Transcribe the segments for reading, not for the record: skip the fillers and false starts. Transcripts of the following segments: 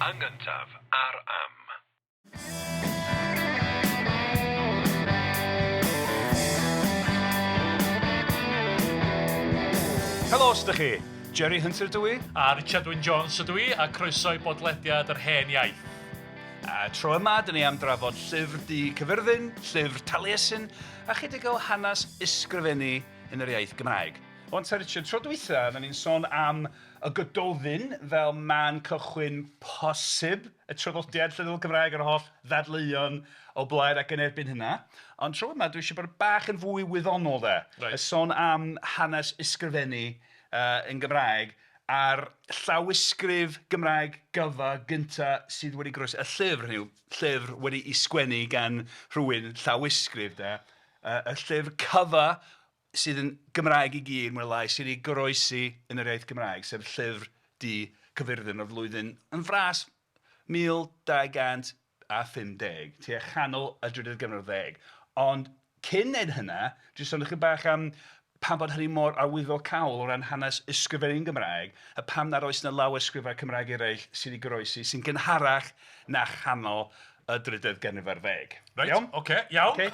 Yn gyntaf ar Am. Helo, sut ydych chi? Jerry Hunter ydw i. A Richard Wyn Jones ydw i, a croeso i bodlediad yr hen iaith. A tro yma, dyn ni am drafod llyfr du Cyfyrddin, llyfr Taliesin, a chydig o hanes ysgrifennu yn yr iaith Gymraeg. Wan ta Richard, tro dwytha, oedden ni'n sôn am y Gododdin fel man cychwyn posib y traddodiad llenyddol Cymraeg a'r holl ddadleuon o blaid ac yn erbyn hynna. Ond tro yma dwi eisiau bod bach yn fwy wyddonol de. Reit. A sôn am hanes ysgrifennu yn Gymraeg a'r llawysgrif Gymraeg gyfa gynta sydd wedi goroesi, y llyfr hynny yw, llyfr wedi'i sgwennu gan rhywun, llawysgrif de, y llyfr cyfa sydd yn Gymraeg i gyd, mwy neu lai, sydd wedi goroesi yn yr iaith Gymraeg, sef Llyfr Du Caerfyrddin o'r flwyddyn yn fras 1250, tua chanol y drydydd ganrif ar ddeg. Ond cyn wneud hynna, dwi sôn ychydig bach am pam bod hynny mor arwyddocaol o ran hanes ysgrifennu yn Gymraeg, a pam nad oes 'na lawysgrifau Cymraeg eraill sydd wedi goroesi sy'n gynharach na chanol y drydedd ganrif ar ddeg. Reit, Iawn? Ocê, iawn. Ocê.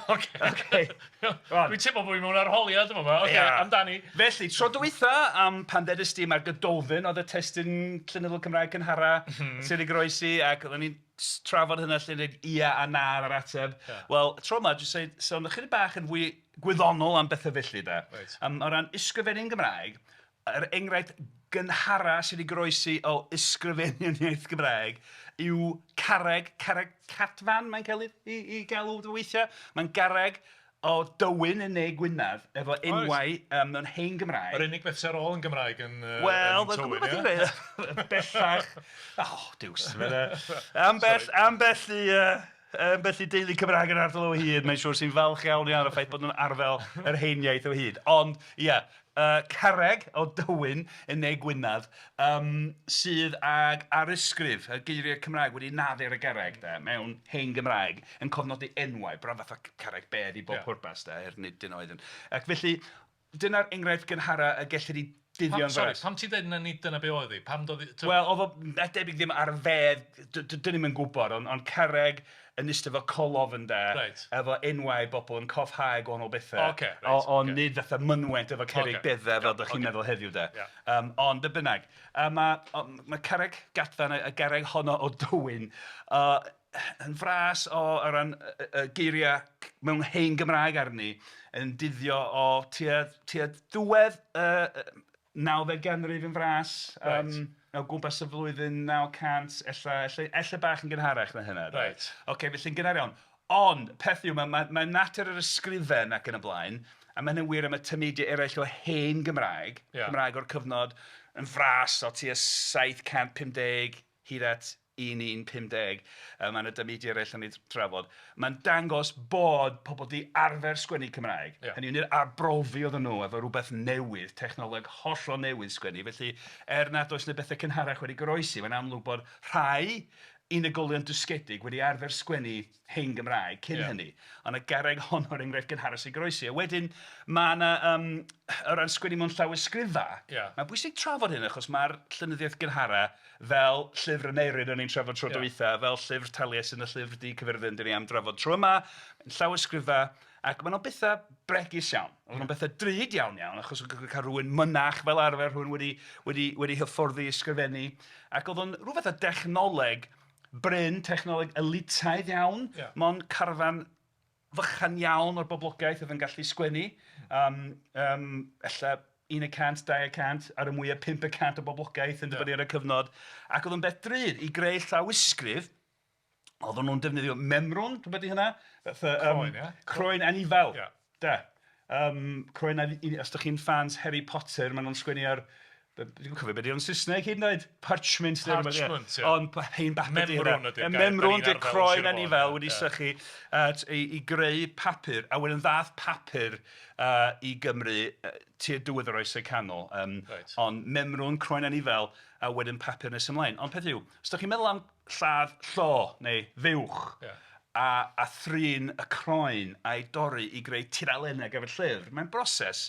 Ocê. Ocê. Dwi'n teimlo bod fi mewn arholiad yn fama. Ocê, Ia. amdani. Felly, tro dwytha, am pan ddedest ti mai'r Gododdin oedd y testun llenyddol Cymraeg cynhara sydd wedi goroesi, ac oedden ni'n trafod hynna lle dweud ia a na ar yr ateb. Wel, tro yma, dwi'n dweud, sôn ychydig bach yn fwy gwyddonol am bethau felly de. Reit. Am, o ran ysgrifennu'n Gymraeg, Yr enghraifft gynhara sydd wedi goroesi o ysgrifennu yn iaith Gymraeg yw carreg, carreg Cadfan mae'n cael ei, ei, ei galw weithiau. Mae'n garreg o Dywyn yn Ne Gwynedd efo enwau um, mewn hen Gymraeg. Yr unig beth sy'n ar ôl yn Gymraeg yn, uh, Wel, yn Tywyn, ie? Bellach, oh, diws. Ambell, ambell i... Uh, Ambell i deulu Cymraeg yn ardal o hyd, mae'n siŵr sy'n falch iawn iawn o'r ffaith bod nhw'n arddel yr hen iaith o hyd. Ond, ia, carreg o Dywyn yn Ne Gwynedd yym sydd ag arysgrif, y geiriau Cymraeg wedi naddu ar y garreg de, mewn hen Gymraeg, yn cofnodi enwau, bron fatha carreg bedd i bob pwrpas de, er nid dyna oedd yn... Ac felly, dyna'r enghraifft gynhara y gellir ei dyddio'n Sori, pam ti'n dweud na nid dyna be oedd hi? Pam doedd hi... Wel, oedd o debyg ddim ar fedd, dyn ni'm yn gwybod, ond ond carreg yn eistedd fel colofn de, Reit. Efo enwau bobl yn cofhau gwahanol bethau. Ocê, reit. Ond nid fatha mynwent efo cerrig beddau fel dach chi'n meddwl heddiw de. Ond be bynnag, mae carreg Gadfan, y garreg honno o Dywyn, yn fras o ran y geiriau mewn hen Gymraeg arni, yn dyddio o tua tua diwedd y nawfed ganrif yn fras. Reit. O gwmpas y flwyddyn 900 ella, ella, ella bach yn gynharach na hynna. Reit. Ocê, felly'n gynnar iawn. Ond, peth yw, mae, mae, mae natur yr ysgrifen ac yn y blaen, a mae hynny'n wir am y tameidiau eraill o hen Gymraeg, Cymraeg o'r cyfnod yn fras o tua 750 hyd at 1150, mae 'na dameidiau eraill wnawn ni drafod. Mae'n dangos bod pobl 'di arfer sgwennu Cymraeg. Hynny yw, nid arbrofi oedden nhw efo rhywbeth newydd, technoleg hollol newydd sgwennu. Felly, er nad oes 'na bethau cynharach wedi goroesi, mae'n amlwg bod rhai unigolion dysgedig wedi arfer sgwennu hen Gymraeg cyn hynny. Ond y garreg honno er enghraifft gynharaf sy'n goroesi. A wedyn mae 'na, yym, o ran sgwennu mewn llawysgrifau, mae'n bwysig trafod hyn achos mae'r llenyddiaeth gynhara fel Llyfr Aneurin o'n i'n trafod tro dwytha, fel Llyfr Taliesin a Llyfr Du Caerfyrddin dan ni am drafod tro yma, llawysgrifau, ac maen nhw'n bethau bregus iawn. Oedden nhw'n bethau drud iawn iawn achos oedd cael rhywun mynach fel arfer, rhywun wedi, wedi, wedi hyfforddi i ysgrifennu ac oedd o'n rhyw fath o dechnoleg brin, technoleg elitaidd iawn, mond carfan fychan iawn o'r boblogaeth oedd yn gallu sgwennu. Yym, yym, ella 1 y cant, 2 y cant, ar y mwyaf 5 y cant o boblogaeth yn dibynnu ar y cyfnod. Ac oedd o'n beth drud i greu llawysgrif. Oedden nhw'n defnyddio memrwn, dwi'n meddwl hynna? Fatha, yym, Croen, ia? Croen anifail, de. Yym, croen ani-, os dach chi'n fans Harry Potter, maen nhw'n sgwennu ar... Dwi'm yn cofio be 'di o'n Saesneg hyd yn oed. Parchment neu rywbeth, ia. Parchment, ia. Ond hen bapur 'di hynna. Memrwn ydy'r gair. Memrwn 'di'r croen anifail wedi sychu i greu papur. A wedyn ddaeth papur i Gymru tua diwedd yr Oesau Canol. Yym, ond memrwn, croen anifail, a wedyn papur nes ymlaen. Ond peth yw, os dach chi'n meddwl am lladd llo neu fuwch a a thrin y croen a'i dorri i greu tudalennau ar gyfer llyfr, mae'n broses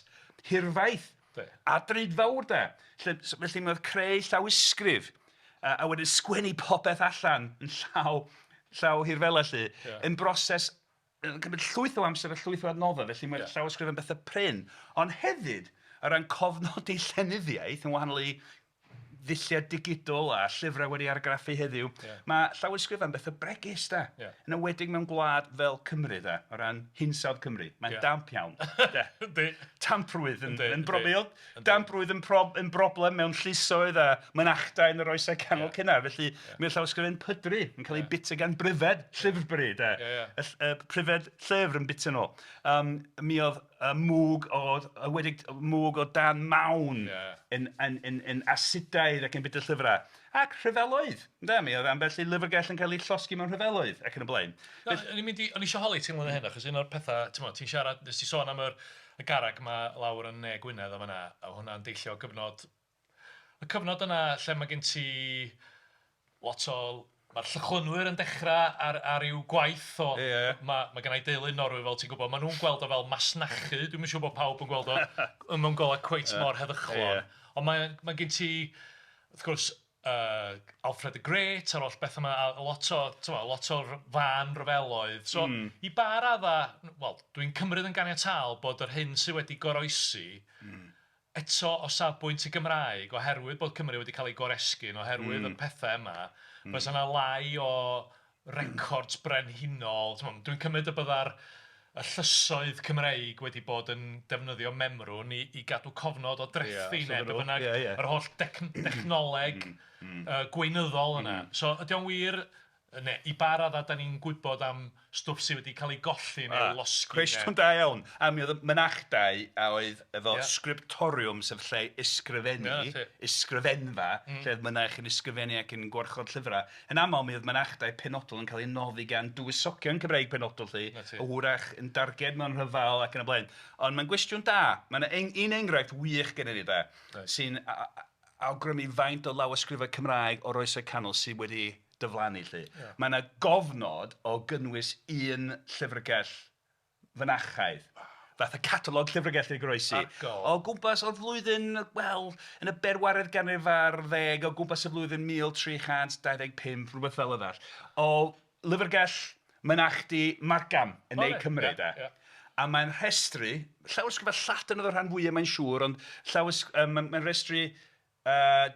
hirfaith a drudfawr de. 'Lly, so felly mi oedd creu llawysgrif... A wedyn sgwennu popeth allan yn llaw, llaw hirfela 'lly, yn broses yn cymryd llwyth o amser a llwyth o adnoddau, felly mae'r llawysgrifau'n bethau prin. Ond hefyd, o ran cofnodi llenyddiaeth, yn wahanol i ddulliau digidol a llyfrau wedi argraffu heddiw, mae llawysgrifau'n bethau bregus de. Yn enwedig mewn gwlad fel Cymru de, o ran hinsawdd Cymru. Mae'n damp iawn. De. Tamprwydd yn, yn broblem. Damprwydd yn, pro, yn broblem mewn llysoedd a mynachdai yn yr oesau canol cynnar. Felly yeah. mae'r llawysgrifau'n pydru, yn cael ei bita gan bryfed llyfrbryd. De. Yeah, yeah. Y, y pryfed llyfr yn bita nhw. Mi oedd y mwg o, wedi mwg o dan mawn yeah. yn, yn, yn, yn asidaidd ac yn bita llyfrau. Ac rhyfeloedd. Ynde, mi oedd ambell i lyfrgell yn cael ei llosgi mewn rhyfeloedd ac yn y blaen. Na, o'n i'n mynd i... O'n i eisiau holi ti ynglyn â hyn, achos un o'r pethau, ti'n ti'n siarad, nes ti sôn am yr, y garreg 'ma lawr yn Ne Gwynedd a fan'na, a hwnna'n deillio o gyfnod... Y cyfnod yna lle mae gen ti lot o... Mae'r Llychlynwyr yn dechrau ar ar ryw gwaith o... Ie. Mae mae genna i deulu yn Norwy fel ti'n gwybod. Maen nhw'n gweld o fel masnachu. Dwi'm yn siŵr bod pawb yn gweld o mewn golau cweit mor heddychlon. Ond mae mae gen ti, wrth gwrs, yy Alfred the Great a'r holl bethau 'ma a lot o, timod, lot o'r fân ryfeloedd. So i ba raddau... Wel, dwi'n cymryd yn ganiataol bod yr hyn sydd wedi goroesi eto o safbwynt y Gymraeg, oherwydd bod Cymru wedi cael ei goresgyn, oherwydd y pethau yma, fysa 'na lai o records brenhinol, timod, dwi'n cymryd y byddai'r y llysoedd Cymreig wedi bod yn defnyddio memrwn i i gadw cofnod o drethi neu be bynnag, yr holl dechnoleg gweinyddol yna. So ydy o'n wir Neu i ba raddau dan ni'n gwybod am stwff sydd wedi cael ei golli neu ei losgi neu... Cwestiwn da iawn. A mi oedd y mynachdai a oedd efo sgriptoriwm, sef lle i ysgrifennu, ysgrifenfa, lle oedd mynaich yn ysgrifennu ac yn gwarchod llyfrau. Yn aml mi oedd mynachdai penodol yn cael eu noddi gan dywysogion Cymreig penodol 'lly, a hwyrach yn darged mewn rhyfel ac yn y blaen. Ond mae'n gwestiwn da. Mae 'na un enghraifft wych gennyn ni de, sy'n awgrymu faint o lawysgrifau Cymraeg o'r Oesau Canol sydd wedi diflannu 'lly. Mae 'na gofnod o gynnwys un llyfrgell fynachaidd, fatha catalog llyfrgell wedi goroesi. O gwmpas o'r flwyddyn, wel, yn y bedwaredd ganrif ar ddeg, o gwmpas y flwyddyn 1325, rhywbeth fel yna. O lyfrgell mynachdy Margam yn Ne Cymru 'de. A mae'n rhestru, llawysgrifau Lladin oedd y rhan fwyaf mae'n siŵr, ond llawys- mae'n rhestru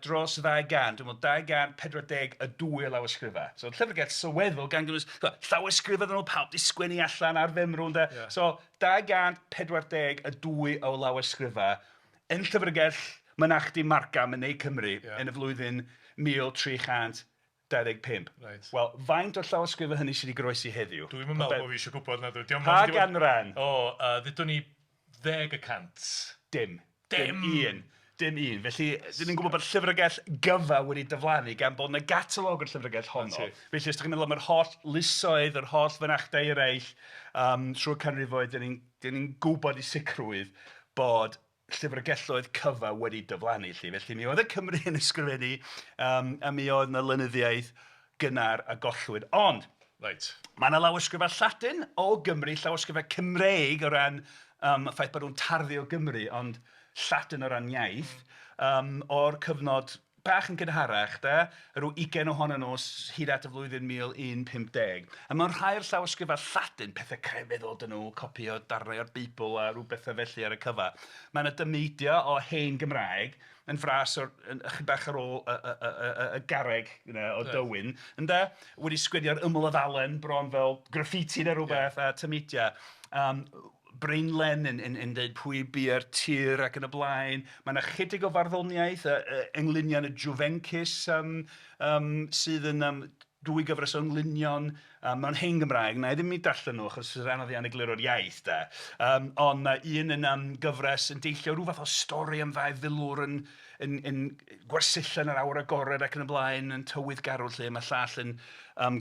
dros 200, dwi'n meddwl 242 o lawysgrifau. So llyfrgell sylweddol gan gynnwys llawysgrifau oedden nhw pawb 'di sgwennu allan ar femrwn de. So 242 o lawysgrifau yn llyfrgell Mynachdy Margam yn Ne Cymru yn y flwyddyn 1325. Reit. Wel, faint o'r llawysgrifau hynny sydd wedi goroesi heddiw? Dwi'm yn meddwl bod fi eisiau gwybod nadw. Pa ganran? O, ddudwn ni 10%. Dim. Dim! Dim un. Dim un. Felly, dan ni'n gwybod bod llyfrgell gyfa wedi diflannu gan bod 'na gatalog o'r llyfrgell honno. Felly, os dach chi'n meddwl am yr holl lysoedd, yr holl fynachdai eraill trwy'r canrifoedd, dan ni'n dan ni'n gwybod i sicrwydd bod llyfrgelloedd cyfa wedi diflannu 'lly. Felly, mi oedd y Cymry yn ysgrifennu a mi oedd 'na lenyddiaeth gynnar a gollwyd. Ond... Reit. Mae 'na lawysgrifau Lladin o Gymru, llawysgrifau Cymreig o ran y ffaith bod nhw'n tarddu o Gymru, ond Lladin o ran iaith, o'r cyfnod bach yn gynharach de, rhyw ugain ohonyn nhw hyd at y flwyddyn 1150. A mewn rhai o'r llawysgrifau Lladin, pethau crefyddol 'dyn nhw, copi o darnau o'r Beibl a rhyw bethau felly ar y cyfa, mae 'na dameidiau o hen Gymraeg, yn fras o'r... yn ychydig bach ar ôl y y y y y garreg yna o Dywyn, ynde, wedi sgwennu ar ymyl y ddalen bron fel graffiti neu rywbeth a tameidiau. Breinlen yn yn yn deud pwy biau'r tir ac yn y blaen. Mae 'na chydig o farddoniaeth, englynion y Juvencus sydd yn dwy gyfres o englynion mewn hen Gymraeg. Wna i ddim eu darllen nhw achos sy'n anodd iawn egluro'r iaith de. Ond mae un yn gyfres yn deillio o ryw fath o stori am ddau filwr yn yn yn gwersylla yn yr awyr agored ac yn y blaen, yn tywydd garw 'lly. Mae llall yn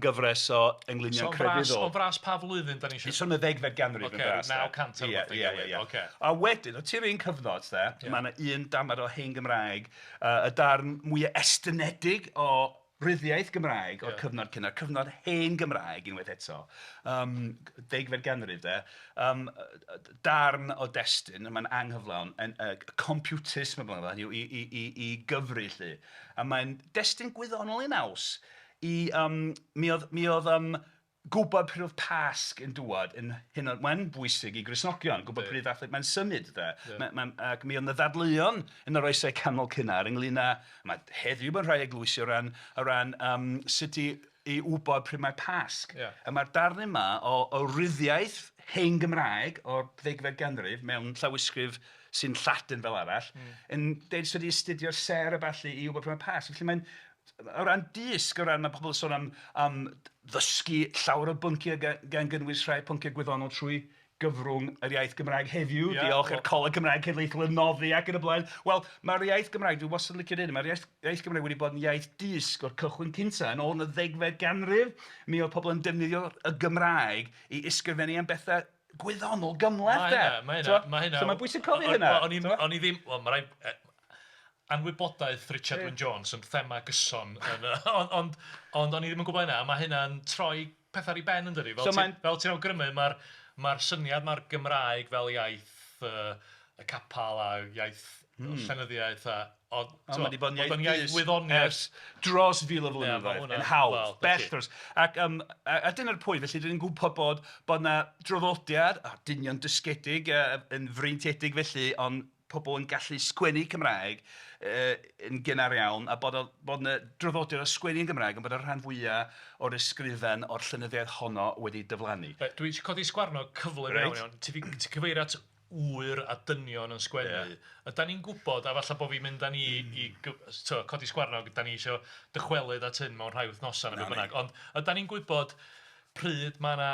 gyfres o englynion crefyddol. So o fras pa flwyddyn dan ni'n siarad? Dwi'n sôn am y ddegfed ganrif yn fras. Ocê, 900 a rywbeth Ie, ie, ie. A wedyn, o tua'r un cyfnod de, mae 'na un damaid o hen Gymraeg, y darn mwyaf estynedig o... Rhyddiaith Gymraeg o'r cyfnod cynnar, cyfnod hen Gymraeg unwaith eto, degfed ganrif de, darn o destun, mae'n anghyflawn, yn computus, mae'n blaen, hynny yw i gyfri 'lly. A mae'n destun gwyddonol ei naws i... mi oedd, mi oedd gwybod pryd oedd Pasg yn dŵad yn hynod... Mae'n bwysig i Gristnogion, gwybod pryd ddathlu... Mae'n symud de. Ac mi oedd 'na ddadleuon yn yr Oesau Canol cynnar ynglyn â... Mae heddiw mewn rhai eglwysi o ran, o ran sut i i wybod pryd mae Pasg. A mae'r darn yma o ryddiaith hen Gymraeg o'r ddegfed ganrif mewn llawysgrif sy'n Lladin fel arall, yn deud sut i astudio'r sêr a ballu i wybod pryd mae Pasg. Felly mae'n O ran dysg, o ran... mae pobl yn sôn am am ddysgu llawer o bynciau gan gynnwys rhai pynciau gwyddonol trwy gyfrwng yr iaith Gymraeg heddiw, diolch i'r Coleg Cymraeg Cenedlaethol yn noddi ac yn y blaen. Wel, mae'r iaith Gymraeg, dwi wastad yn licio deud, mae'r iaith iaith Gymraeg wedi bod yn iaith dysg o'r cychwyn cyntaf. Yn ôl yn y ddegfed ganrif, mi oedd pobl yn defnyddio y Gymraeg i ysgrifennu am bethau gwyddonol gymhleth de. Mae hynna, mae hynna, mae hynna. So mae'n bwysig cofio hynna. O'n i ddim, wel mae rhaid, anwybodaeth Richard Wyn Jones yn thema gyson yn y... ond, ond, ond o'n i ddim yn gwybod hynna a mae hynna'n troi pethau ar ei ben yn dydi? Fel, so ti, fel ti'n awgrymu, mae'r mae syniad mae'r Gymraeg fel iaith y capel a iaith llenyddiaeth a... Ond mae 'di bod yn iaith, iaith wyddoniaeth ers dros fil o flynyddoedd, yn hawdd, well, bell dros. Ac, a dyna'r pwynt, felly dyn ni'n gwybod bod, bod 'na draddodiad, a dynion dysgedig, yn freintiedig felly, ond pobl yn gallu sgwennu Cymraeg yn gynnar iawn, a bod, o, bod 'na draddodiad o sgwennu yn Gymraeg, ond bod y rhan fwyaf o'r ysgrifen o'r llenyddiaeth honno wedi diflannu. Reit, dwi eisiau codi sgwarnog cyflym iawn iawn. Ti 'di cyfeirio at ŵyr a dynion yn sgwennu. Ydan ni'n gwybod, a falle bod fi'n mynd â ni i tibod, codi sgwarnog, dan ni isio dychwelyd at hyn mewn rhai wythnosau neu beth bynnag, ond ydan ni'n gwybod pryd mae 'na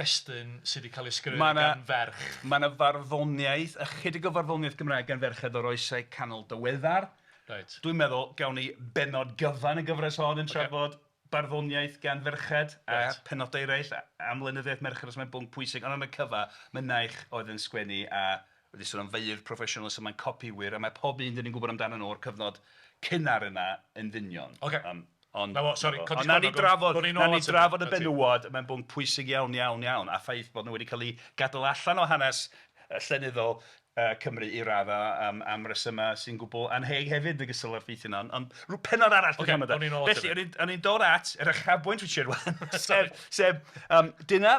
destun sydd 'di cael ei sgrifennu gan ferch? Mae 'na farddoniaeth, ychydig o farddoniaeth Gymraeg gan ferched o'r Oesau Canol diweddar. Reit. Dwi'n meddwl gawn ni bennod gyfan y gyfres hon yn trafod barddoniaeth gan ferched a penodau eraill am lenyddiaeth merched os mae'n bwnc pwysig, ond am y cyfa, mynaich oedd yn sgwennu a wedi sôn am feirdd proffesiynol so mae'n copiwyr a mae pob un dan ni'n gwybod amdanyn nhw o'r cyfnod cynnar yna yn ddynion. Ocê. Ond 'Na fo, sori, codi Ond nawn ni drafod, nawn ni drafod y 'Na ti. benywod, mae'n bwnc pwysig iawn, iawn, iawn, a ffaith bod nhw wedi cael eu gadael allan o hanes llenyddol Cymru i raddau am resymau sy'n gwbl annheg hefyd yn ogystal â'r ffeithiau yna, ond rhyw pennod arall Ocê, awn ni nôl at Felly, o'n i'n dod at yr uchafbwynt Richard wan, sef, dyna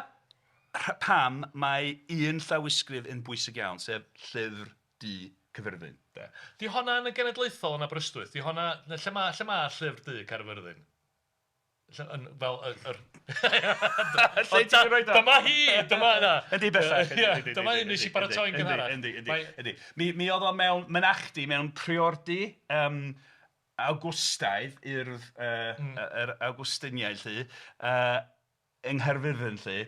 pam mae un llawysgrif yn bwysig iawn, sef Llyfr Du Caerfyrddin de. 'Di honna yn y Genedlaethol yn Aberystwyth? 'Di honna... lle mae, lle mae Llyfr Du Caerfyrddin? Yn, fel yr... yr... Lle ti'n rhoid o? Dyma hi! Dyma yna! Yndi bellach. Dyma un nes i baratoi'n gynharach. Yndi, yndi, yndi. Mi oedd o mewn mynachdy, mewn priordy yym Awgwstaidd, urdd yr Awgwstiniaid 'lly, yng Nghaerfyrddin 'lly,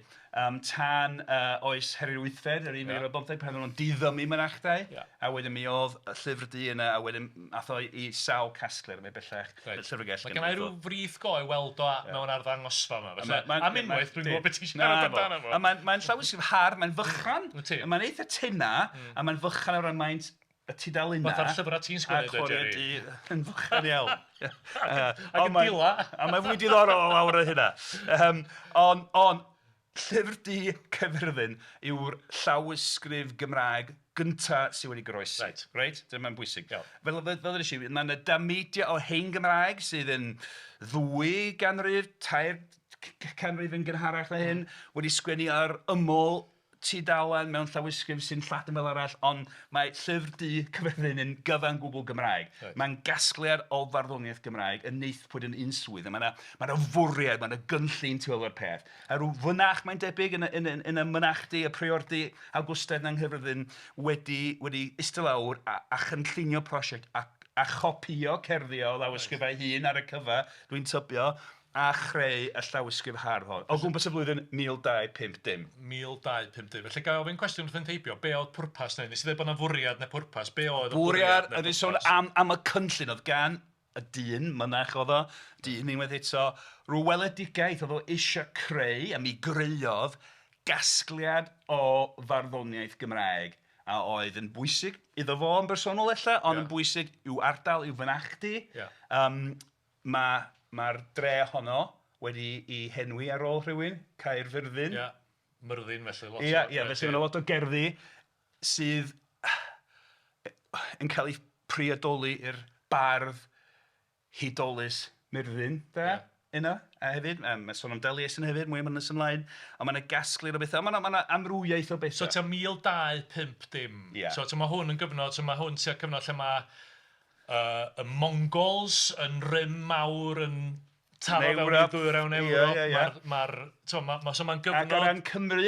tan oes Harri'r Wythfed, yr un mil ar bymtheg, pan oedden nhw'n diddymu mynachdai. A wedyn mi oedd y Llyfr Du yna, a wedyn aeth o i sawl casgliad, a mae bellach yn y Llyfrgell Mae genna i ryw frith go i weld o mewn arddangosfa yma, felly am unwaith dwi'n gwybod beth ti'n siarad amdano fo. A mae'n llawysgrif hardd, mae'n fychan, mae'n eitha tenau, a mae'n fychan o ran maint y tudalennau. Fatha'r llyfrau ti'n sgwennu de, Jerry. A cloriau du yn fychan iawn. Ac yn dila. A mae'n fwy diddorol o lawer o hynna. Ond, ond, Llyfr Du Caerfyrddin yw'r llawysgrif Gymraeg gyntaf sydd wedi goroesi. Reit. Reit? Dyma'n bwysig. Fel, fel, fel ddwedes i, mae 'na dameidiau o hen Gymraeg sydd yn ddwy ganrif, tair canrif yn gynharach na hyn, wedi sgwennu ar ymyl tudalen mewn llawysgrif sy'n Lladin fel arall, ond mae Llyfr Du Caerfyrddin yn gyfan gwbl Gymraeg. Reit. Mae'n gasgliad o farddoniaeth Gymraeg y wnaethpwyd yn unswydd, a mae 'na mae 'na fwriad, mae 'na gynllun tu ôl i'r peth. A rhyw fynach, mae'n debyg, yn y yn y yn y mynachdy, y priordy Awgwstaidd yng Nghaerfyrddin wedi wedi eistedd lawr a a chynllunio prosiect a a chopïo cerddi o lawysgrifau ei hun ar y cyfa, dwi'n tybio, a chreu y llawysgrif hardd hon, o gwmpas y flwyddyn 1250. 1250. Felly ga i ofyn cwestiwn wrth fynd heibio, be oedd pwrpas neu, nes i ddweud bod 'na fwriad neu pwrpas, be oedd y bwriad? Bwriad, o'n i'n sôn am, am y cynllun oedd gan y dyn, mynach oedd o, dyn unwaith eto, rhyw weledigaeth oedd o eisiau creu, a mi greuodd gasgliad o farddoniaeth Gymraeg a oedd yn bwysig iddo fo yn bersonol ella, ond yn bwysig i'w ardal, i'w fynachdy. Ia. Mae... Mae'r dre honno wedi ei henwi ar ôl rhywun, Caerfyrddin. Ia, Myrddin felly lot o... Ia, ia, felly mae 'na lot o gerddi sydd yn cael eu priodoli i'r bardd hudolus Myrddin 'de... Ia. ...yna a hefyd mae'n sôn am Daliesin hefyd, mwy am hynny nes ymlaen, ond mae 'na gasgliad o bethau, mae 'na amrywiaeth o bethau. So tua 1250. Ia. So timod mae hwn yn gyfnod... So mae hwn tua cyfnod lle mae yy y Mongols yn rym mawr yn taro fewn i ddwyrain Ewrop. Ia, ia, ia. Mae'r... Mae'r... Timod, so mae'n gyfnod... Ac o ran Cymru,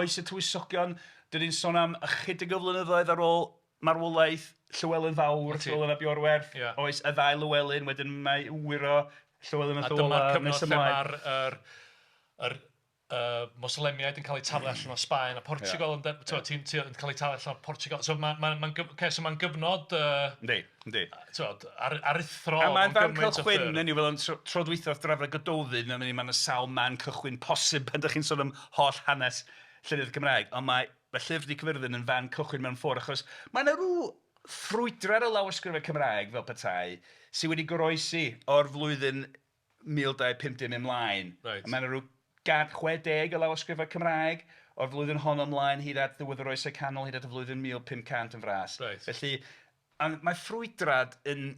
oes y tywysogion, dan ni'n sôn am ychydig o flynyddoedd ar ôl marwolaeth Llywelyn Fawr, Llywelyn ap Iorwerth, oes y ddau Lywelyn, wedyn mae ŵyr o Llywelyn ein Llyw Olaf nes ymlaen. A dyma'r cyfnod lle mae'r yr, yr Mwslemiaid yn cael eu taflu allan o Sbaen a Portiwgal ynde? Timod, ti'n... yn cael eu taflu allan o Portiwgal. So mae'n ma, ma, okay, so mae'n gyfnod... Yndi, yndi. Timod, aruthrol A mae'n fan cychwyn, hynny yw, fel yn tro dwytha wrth drafod y Gododdin, mae 'na sawl man cychwyn posib pan dach chi'n sôn am holl hanes llenyddiaeth Gymraeg, ond mae Mae Llyfr Du Caerfyrddin yn fan cychwyn mewn ffordd achos mae 'na ryw ffrwydrad o lawysgrifau Cymraeg fel petai sy wedi goroesi o'r flwyddyn 1250 ymlaen. Reit. Mae 'na ryw 160 o lawysgrifau Cymraeg o'r flwyddyn honno ymlaen hyd at ddiwedd yr Oesau Canol, hyd at y flwyddyn 1500 yn fras. Reit. Felly, a mae ffrwydrad yn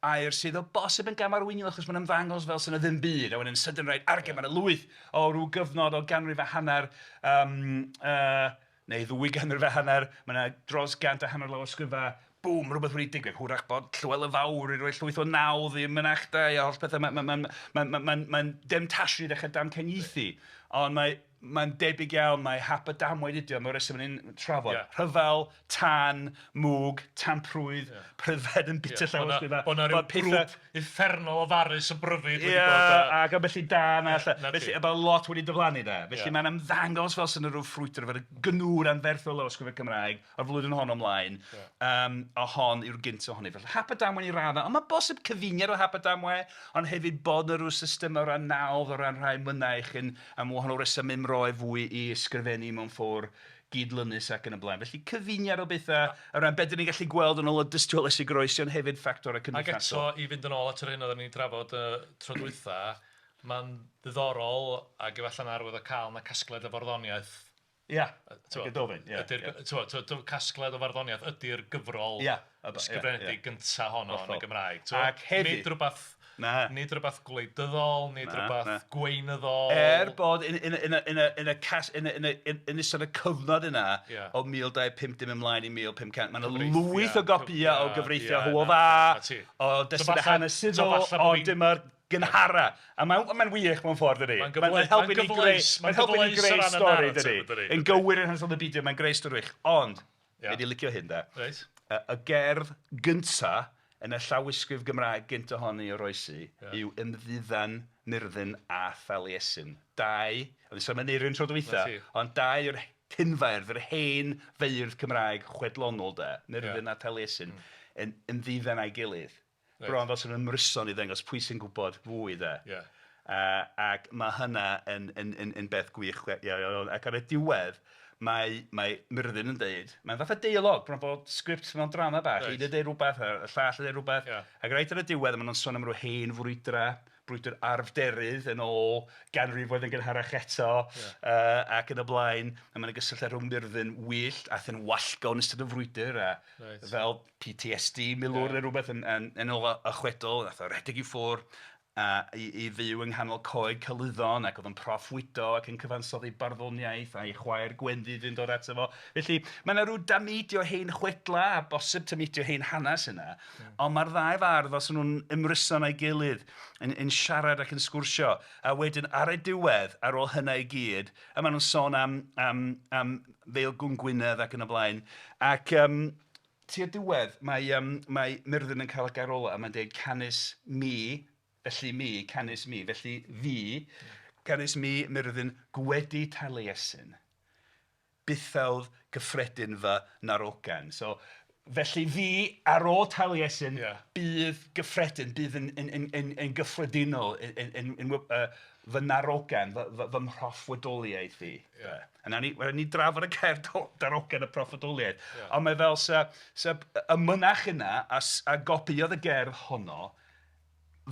air sydd o bosib yn gamarweiniol achos mae'n ymddangos fel 'sa 'na ddim byd a wedyn sydyn reit, arge, mae 'na lwyth o ryw gyfnod o ganrif a hanner yym yy neu ddwy ganrif a hanner, mae 'na dros gant a hanner o lawysgrifau, bŵm, rhywbeth wedi digwydd. Hwyrach bod Llywelyn Fawr wedi rhoi llwyth o nawdd i mynachdai a holl bethau. Mae'n mae'n mae'n mae'n mae'n demtasiwn i ddechrau damcaniaethu, ond mae mae'n debyg iawn mai hap a damwain ydy o, mae'r rheswm ni'n trafod. Rhyfel, tân, mwg, tamprwydd, pryfed yn byta llawysgrifau. Bod 'na ryw grŵp uffernol o farus o bryfid wedi Ia, bod a... ac ambell i dân a ella. Felly, mae lot wedi diflannu 'de. Felly mae'n ymddangos fel 'sa 'na ryw ffrwydr, fel gnwd anferthol o lawysgrifau Cymraeg o'r flwyddyn honno ymlaen, yym a hon yw'r gyntaf ohoni. Felly hap a damwain i raddau, ond mae'n bosib cyfuniad o hap a damwain, ond hefyd bod 'na ryw system o ran nawdd, o ran rhai mynaich yn am wahanol resymau ymroi fwy i ysgrifennu mewn ffordd gydlynus ac yn y blaen. Felly cyfuniad o bethau o ran be dan ni'n gallu gweld yn ôl y dystiolaeth sy'n goroesi ond hefyd ffactorau cymdeithasol. Ac eto, i fynd yn ôl at yr hyn oedden ni'n drafod y tro dwytha, mae'n ddiddorol ac efallai'n arwyddocaol na casgliad o farddoniaeth Ia, y Gododdin, ia. Ydy'r, ti'mod, ti'mod, casgliad o farddoniaeth ydy'r gyfrol ysgrifenedig gyntaf honno yn y Gymraeg. Ac hefyd... Nid rhywbeth... Na. Nid rhywbeth gwleidyddol, nid rhywbeth gweinyddol. Er bod yn yn yn yn yn y cas- yn y yn y yn ystod y cyfnod yna o 1250 ymlaen i 1500, mae 'na lwyth o gopïau o gyfreithiau Hywel Dda, o destunau hanesyddol, ond dyma'r gynhara. A mae'n mae'n wych mewn ffordd, dydi? Mae'n gyfle- Mae'n helpu mae'n ni greu... gyfleus, Mae'n helpu ni mae'n gyfleus o greu ran y stori, narratif, dydi? dydi? Yn gywir yn hanesyddol neu beidio, mae'n greu stori wych. Ond, Ia. Nei di licio hyn de. Reit. Y gerdd gynta yn y llawysgrif Gymraeg gynta hon i oroesi yw Ymddiddan Myrddin a Thaliesin. Dau, o'n i'n sôn am Aneirin tro dwytha, ond dau o'r cynfeirdd, yr hen feirdd Cymraeg chwedlonol de, Myrddin a Taliesin, yn ymddiddan â'i gilydd. Bron fel 'sa nhw'n ymryson i ddangos pwy sy'n gwybod fwy de. Ia. Ac mae hynna yn yn yn yn beth gwych iawn. Ac ar y diwedd mae mae Myrddin yn deud, mae'n fath o deialog, bron bod sgript mewn drama bach. Reit. Un yn deud rhywbeth a'r llall yn deud rhywbeth. Ia. Ac reit ar y diwedd maen nhw'n sôn am ryw hen frwydrau, brwydr Arfderydd yn ôl ganrifoedd yn gynharach eto ac yn y blaen. A mae 'na gysylltiad rhwng Myrddin wyllt aeth yn wallgo yn ystod y frwydr a fel PTSD milwr neu rywbeth yn yn yn ôl y chwedl, wnaeth o redeg i ffwrdd a i fyw yng nghanol coed Celyddon ac oedd o'n proffwydo ac yn cyfansoddi barddoniaeth a'i chwaer Gwenddydd yn dod ato fo. Felly mae 'na ryw dameidiau o hen chwedlau a bosib tameidiau o hen hanes yna, ond mae'r ddau fardd fel 'sa nhw'n ymryson â'i gilydd yn yn siarad ac yn sgwrsio a wedyn ar y diwedd, ar ôl hynna i gyd, a maen nhw'n sôn am am am Feilgwn Gwynedd ac yn y blaen ac yym tua'r diwedd mae yym mae Myrddin yn cael y gair olaf a mae'n dweud "Canys mi, felly mi, canys mi, felly fi, canys mi Myrddin gwedi Taliesin, bithaud gyffredin fy narogan". So felly fi ar ôl Taliesin bydd gyffredin, bydd yn yn yn yn gyffredinol yn yn yn fy narogan, fy fy fy mhroffwydoliaeth i. A wnawn ni... wnawn ni drafod y gair darogan a proffwydoliaeth. Ond mae fel 'sa... 'sa y mynach yna a gopïodd y gerdd honno...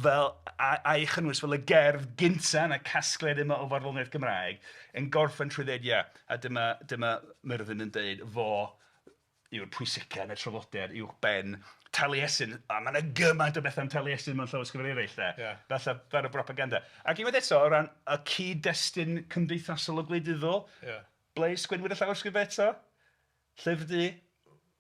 fel a'i chynnwys fel y gerdd gynta yn y casgliad yma o farddoniaeth Gymraeg, yn gorffen trwy ddeud, ia, a dyma, dyma Myrddin yn deud, fo yw'r pwysica yn y traddodiad uwchben Taliesin, a mae 'na gymaint o bethau am Taliesin mewn llawysgrifau eraill 'de. Ia. Falle fel y propaganda. Ac unwaith eto, o ran y cyd-destun cymdeithasol a gwleidyddol... Ia. Ble sgwennwyd y llawysgrifau eto? Llyfr Du?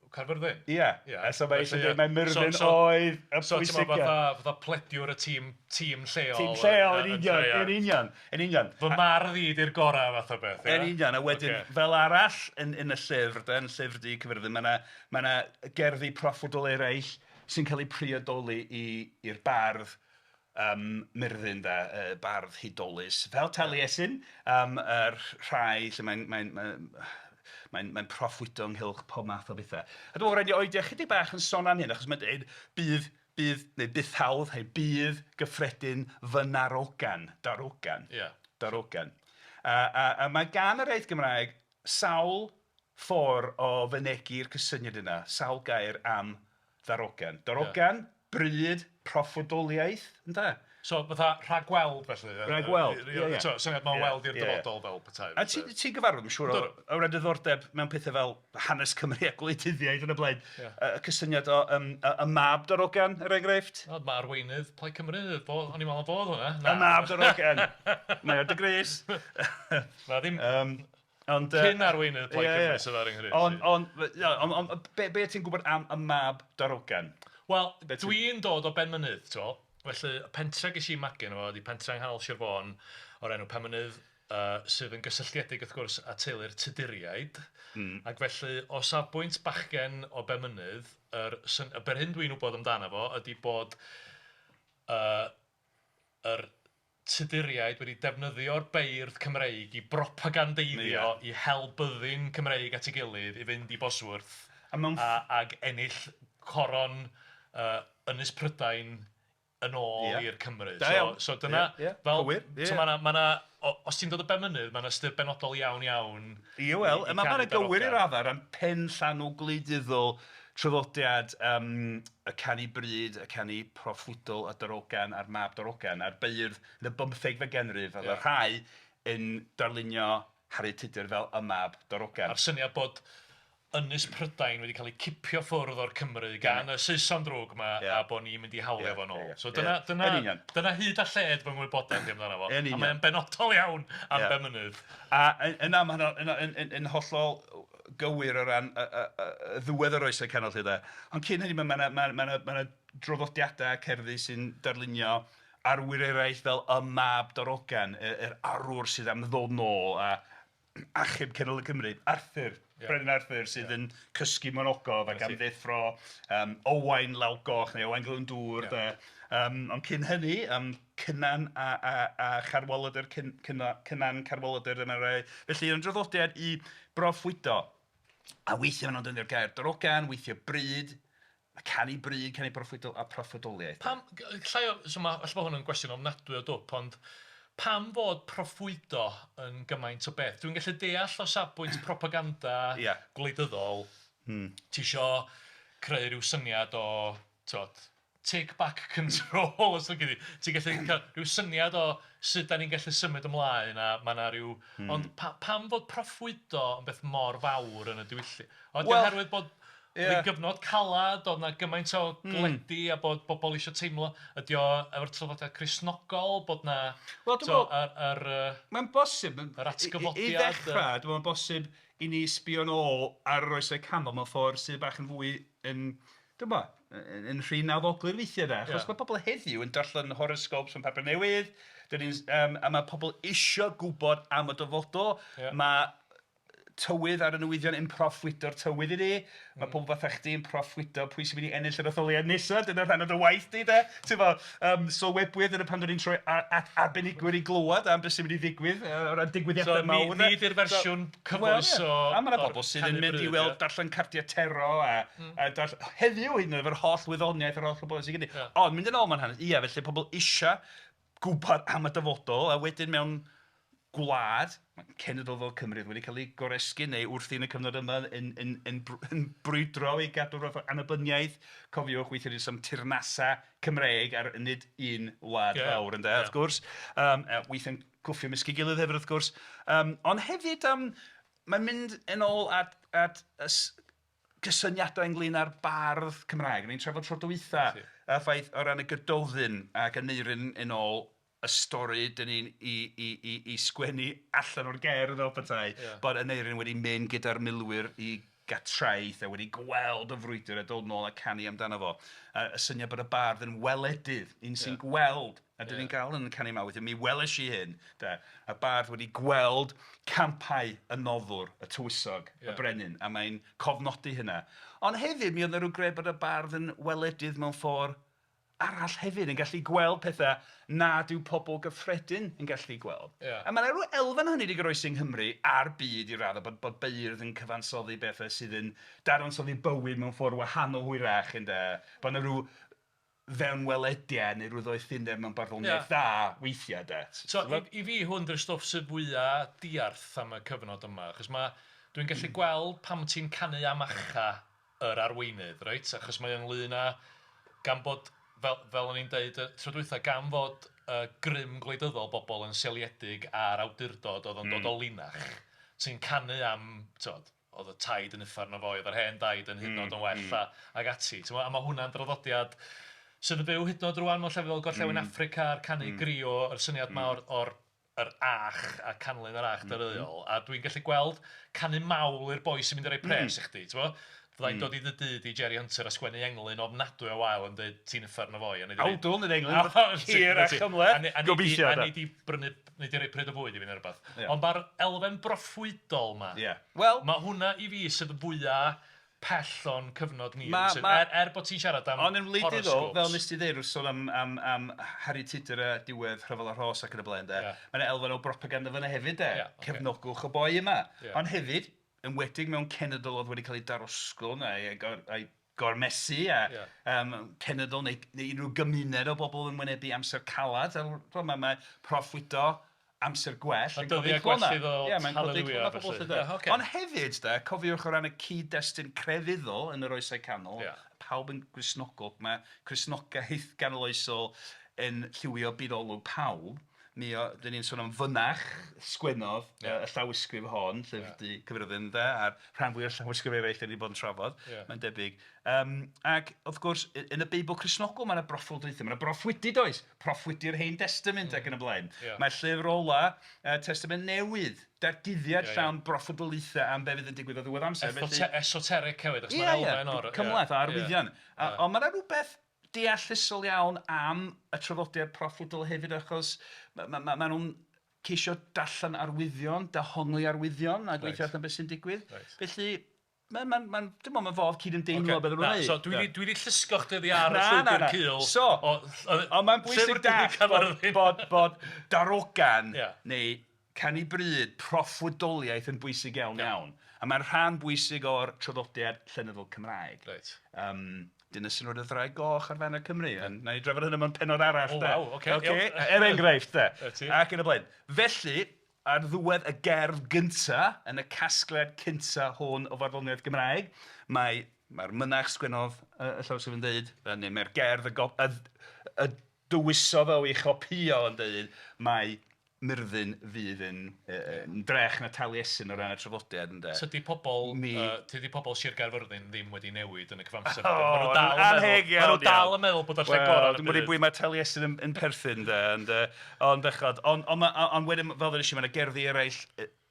Caerfyrddin. Ia. Ia. A so mae eisiau dweud mai Myrddin oedd y pwysica. So ti'n meddwl fatha plediwr y tîm tîm lleol. Tîm lleol, yn union, yn union, yn union. Fy mardd i 'di'r gorau fath o beth, ia? Yn union, a wedyn fel arall yn yn y llyfr de, yn Llyfr Du Caerfyrddin, mae 'na mae 'na gerddi proffwydol eraill sy'n cael eu priodoli i i'r bardd yym Myrddin de, y bardd hudolus, fel Taliesin, yym yr rhai lle mae'n mae'n mae'n mae'n mae'n proffwydo ynghylch pob math o bethau. A dwi'n meddwl rhaid ni oedi ychydig bach yn sôn am hyn, achos mae'n dweud bydd, bydd, neu bythawdd, neu bydd gyffredin fy narogan, darogan. Ia. Darogan. A, a, a mae gan yr iaith Gymraeg sawl ffordd o fynegi'r cysyniad yna, sawl gair am ddarogan. Darogan, bryd, proffwydoliaeth, ynde? So fatha rhagweld felly? Rhagweld, ie ie. Tibod, syniad 'ma o weld i'r dyfodol fel petai. A ti'n gyfarwydd, mae'n siŵr, o ran diddordeb mewn pethau fel hanes Cymru a gwleidyddiaeth yn y blaen. Y cysyniad o y mab darogan, er enghraifft. O, mae arweinydd Plaid Cymru, o'n i'n meddwl fo oedd hwnna. Y mab darogan. Mae ar dy grys. Na, ddim... Ond, Cyn arweinydd Plaid Cymru sydd ar yng Nghymru. Ond, ond, ond, ond be, be ti'n gwybod am y mab darogan? Wel, dwi'n dod o Benmynydd, ti'n gweld. Felly, y pentre ges i magu yno fo ydi pentre yng nghanol Sir Fôn o'r enw Penmynydd sydd yn gysylltiedig wrth gwrs â teulu'r Tuduriaid. Ac felly, o safbwynt bachgen o Benmynydd, yr syn- yr hyn dwi'n wybod amdano fo ydi bod yr Tuduriaid wedi defnyddio'r beirdd Cymreig i bropagandeiddio, i hel byddin Cymreig at ei gilydd i fynd i Bosworth a ag ennill coron Ynys Prydain yn ôl i'r Cymry. Da iawn. So dyna fel... So mae 'na... mae 'na... os ti'n dod o Benmynydd, mae 'na ystyr benodol iawn iawn... Ie wel, mae 'na gywir i raddau o ran penllanw gwleidyddol traddodiad yym y canu bryd, y canu proffwydol, y darogan a'r mab darogan a'r beirdd yn y bymthegfed ganrif oedd y rhai yn darlunio Harri Tudur fel y mab darogan. A'r syniad bod Ynys Prydain wedi cael ei cipio ffwrdd o'r Cymry gan y Saeson drwg 'ma a bod ni'n mynd i hawlio fo'n ôl. So dyna, dyna, dyna hyd a lled fy ngwybodaeth i amdano fo. A mae'n benodol iawn am Benmynydd. A yna mae hynna yn, yn, yn hollol gywir o ran y, y, y, y ddiwedd yr Oesau Canol 'lly 'de. Ond cyn hynny mae 'na, mae 'na, mae 'na draddodiadau cerddi sy'n darlunio arwyr eraill fel y Mab Darogan, yr arwr sydd am ddod nôl a achub cenedl y Cymry. Arthur, Brenin Arthur sydd yn cysgu mewn ogof ac am ddeffro Owain Lawgoch neu Owain Glyndŵr 'de. Ond cyn hynny, Cynan a a a Chadwaladr, Cynan Cadwaladr dyma rai. Felly yn draddodiad i broffwydo, a weithiau maen nhw'n defnyddio'r gair darogan, weithiau bryd, Mae canu bryd, canu proffwydol a proffwydoliaeth. Pam, llai o, so ma', ella bod hwn yn gwestiwn ofnadwy o dwp, ond pam fod proffwydo yn gymaint o beth? Dwi'n gallu deall o safbwynt propaganda gwleidyddol, ti isio creu rhyw syniad o, tibod, take back control os lici di. Ti'n gallu cael rhyw syniad o sut dan ni'n gallu symud ymlaen a mae 'na ryw... Ond pam fod proffwydo yn beth mor fawr yn y diwylliant? Ydy o oherwydd bod Oedd hi'n gyfnod calad, oedd 'na gymaint o galedi a bod bobl isio teimlo... Ydy o efo'r traddodiad Cristnogol bod 'na... Wel dwi'n meddwl... Yr, yr, Mae'n bosib. Yr atgyfodiad. I ddechrau, dwi'n meddwl mae'n bosib i ni sbio'n ôl ar yr Oesau Canol mewn ffordd sydd bach yn fwy yn, dwi'n gwybod, yn rhy nawddoglyd weithiau de. Achos mae pobl heddiw yn darllen horoscopes mewn papur newydd, dan ni'n, a mae pobl isio gwybod am y dyfodol. Mae tywydd ar y newyddion yn proffwydo'r tywydd i ni. Mae pobl fatha chdi yn proffwydo pwy sy'n mynd i ennill yr etholiad nesaf. Dyna rhan o dy waith di de. Ti'n fo, sylwebwyr, dyna pam dan ni'n troi at arbenigwyr i glywed am beth sy'n mynd i ddigwydd o ran digwyddiadau so, mawr. Ni di'r fersiwn cyfoes o... A mae yna bobl sydd yn mynd i weld darllen cardiau tarot a, a darllen... Heddiw hyd yn oed efo'r holl wyddoniaeth, yr holl wybodaeth sydd gen i. Ond mynd yn ôl mewn hanes, ia, felly pobl eisiau gwybod am y dyfodol a wedyn mewn gwlad, mae cenedl fel Cymru wedi cael ei goresgyn neu wrthi yn y cyfnod yma yn yn yn yn brwydro i gadw rhyw fath o annibyniaeth. Cofiwch, weithiau ni'n sôn am teyrnasau Cymreig ar nid un wlad fawr ynde, wrth gwrs. Weithiau'n cwffio ymysg ei gilydd hefyd wrth gwrs. Ond hefyd mae'n mynd yn ôl at at y cysyniadau ynglyn â'r bardd Cymraeg. O'n i'n trafod tro dwytha y ffaith o ran y Gododdin ac Aneirin yn ôl y stori dan ni'n ei ei ei ei sgwennu allan o'r gerdd fel petai, bod Aneirin wedi mynd gyda'r milwyr i Gatraeth a wedi gweld y frwydr a dod nôl a canu amdano fo. A y syniad bod y bardd yn weledydd, un sy'n gweld, a dan ni'n gael yn y canu 'ma weithiau, mi weles i hyn 'de, y bardd wedi gweld campau y noddwr, y tywysog, y brenin, a mae'n cofnodi hynna. Ond hefyd mi oedd 'na ryw gred bod y bardd yn weledydd mewn ffordd arall hefyd, yn gallu gweld pethau nad yw pobl gyffredin yn gallu gweld. A mae 'na ryw elfen o hynny 'di goroesi yng Nghymru a'r byd i raddau, bod bod beirdd yn cyfansoddi bethau sydd yn dadansoddi bywyd mewn ffordd wahanol hwyrach ynde, bod 'na ryw fewnwelediad neu ryw ddoethineb mewn barddoniaeth dda weithiau de. So i fi hwn 'di'r stwff sydd fwya diarth am y cyfnod yma achos mae... dwi'n gallu gweld pam ti'n canu am achau yr arweinydd, reit? Achos mae o ynglyn â... gan bod, fel fel o'n i'n deud y tro dwytha, gan fod y grym gwleidyddol bobl yn seiliedig ar awdurdod oedd yn dod o linach, ti'n canu am, ti'mod, oedd y taid yn uffern o foi, oedd yr hen daid yn hyd yn oed yn well a ac ati, ti'mod? A mae hwnna'n draddodiad sydd yn fyw hyd yn oed rŵan mewn llefydd fel Gorllewin Affrica a'r canu griot, yr syniad 'ma o'r o'r yr ach a canlyn yr ach dyreuol a dwi'n gallu gweld canu mawl i'r boi sy'n mynd i roi pres i chdi, ti'mo. Fydda i'n dod i dy dŷ di Jerry Hunter a sgwennu englyn ofnadwy o wael yn dweud ti'n uffern o foi a nei di... Awdl nid englyn, hir a chymhleth, gobeithio de. A nei di brynu, nei di roi pryd o fwyd i fi neu rywbeth. Ond mae'r elfen broffwydol 'ma, mae hwnna i fi sydd fwya pell o'n cyfnod ni. Ma', ma'... Er, er bod ti'n siarad am Ond yn wleidyddol, fel nes ti ddeud wrth sôn am, am, am Harri Tudur a diwedd Rhyfel y Rhos ac yn y blaen de, yeah. Mae yna elfen o bropaganda fan'na hefyd de, yeah, okay. Cefnogwch y boi yma. Yeah. Ond hefyd, enwedig mewn cenedl oedd wedi cael ei darosgwrn a'i, a'i gormesu a yeah. cenedl neu, neu unrhyw gymuned o bobl yn wynebu amser calad. Mae, mae proffwydo amser gwell yn codi clona. I ddod, Ie, mae'n codi clona pobl 'lly 'de. Ond hefyd 'de, cofiwch o ran y cyd-destun crefyddol yn yr Oesau Canol, pawb yn Gristnogol, mae Cristnogaeth ganoloesol yn lliwio byd olwg pawb. Mi o, dan ni'n sôn am fynach sgwennodd y llawysgrif hon, Llyfr Du Caerfyrddin de, a'r rhan fwyaf o'r llawysgrifau eraill dan ni 'di bod yn trafod, mae'n debyg. Ac wrth gwrs, yn y Beibl Cristnogol mae 'na broffwydoliaethau, mae 'na broffwydi does? Proffwydi'r Hen Destament ac yn y blaen. Mae llyfr ola y Testament Newydd, datguddiad llawn broffwydoliaethau am be fydd yn digwydd o ddiwedd amser. Felly... Esoteric hefyd, achos mae'n elfen o'r... Cymhleth o arwyddion. Ond mae 'na rywbeth deallusol iawn am y traddodiad proffwydol hefyd achos maen nhw'n ceisio darllen arwyddion, dehongli arwyddion a gweithio allan beth sy'n digwydd. Felly Mae'n, mae'n, mae'n, dwi'n meddwl mae'n fodd cyd-ymdeimlo okay. beth nhw'n wneud. So, dwi wedi dwi llusgo chdi oddi ar y llwybr cul. So, ond mae'n bwysig dallt bod, bod, bod darogan yeah. neu canu bryd, proffwydoliaeth yn bwysig iawn yeah. iawn. A mae'n rhan bwysig o'r traddodiad llenyddol Cymraeg. Right. Dyna sy'n rhoi'r ddraig goch ar faner Cymru. Yeah. Na i drafod hynny mewn pennod arall. Oh, waw, oce. Okay. Okay. Er enghraifft, de. Ac yn y blaen. Felly, Ar ddiwedd y gerdd gynta', yn y casgliad cynta' hwn o farddoniaeth Gymraeg, mae mae'r mynach sgwennodd y llawysgrif yn deud, neu mae'r gerdd y go- y y dywysodd o ei chopïo yn deud mai Myrddin fydd yn yn drech na Taliesin o ran y traddodiad ynde. Tydi pobl, tydi pobl Sir Gaerfyrddin ddim wedi newid yn y cyfamser. O, Maen nhw dal yn anheg meddwl, iawn, maen nhw dal yn meddwl bod y lle gorau yn y Wel, dwi'm yn byd. bwy mae Taliesin yn yn perthyn de, ond yy ond bechod. Ond ond ma'... ond wedyn fel ddwedais i, mae 'na gerddi eraill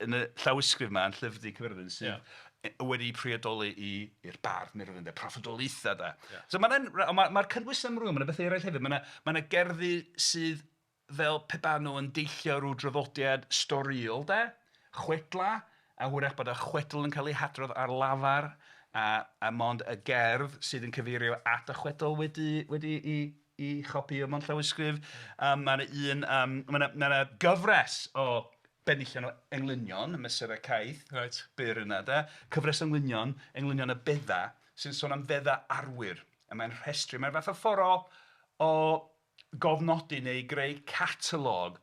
yn y llawysgrif 'ma, yn Llyfr Du Caerfyrddin, sydd wedi eu priodoli i'r bardd Myrddin de, proffwydoliaethau de. So mae'n... ond mae'r cynnwys yn amrywio, mae 'na bethau eraill hefyd. Mae 'na mae 'na gerddi sydd fel pe baen nhw yn deillio o ryw draddodiad storïol de, chwedlau, a hwyrach bod y chwedl yn cael ei hadrodd ar lafar a a mond y gerdd sydd yn cyfeirio at y chwedl wedi wedi ei ei chopïo mewn llawysgrif. Mae 'na un... mae 'na mae 'na gyfres o benillion o englynion, y mesurau caeth... Reit. ...byr yna de. Cyfres o englynion, englynion y beddau, sy'n sôn am feddau arwyr. A mae'n rhestru, mae'n fath o ffordd o o gofnodi neu greu catalog...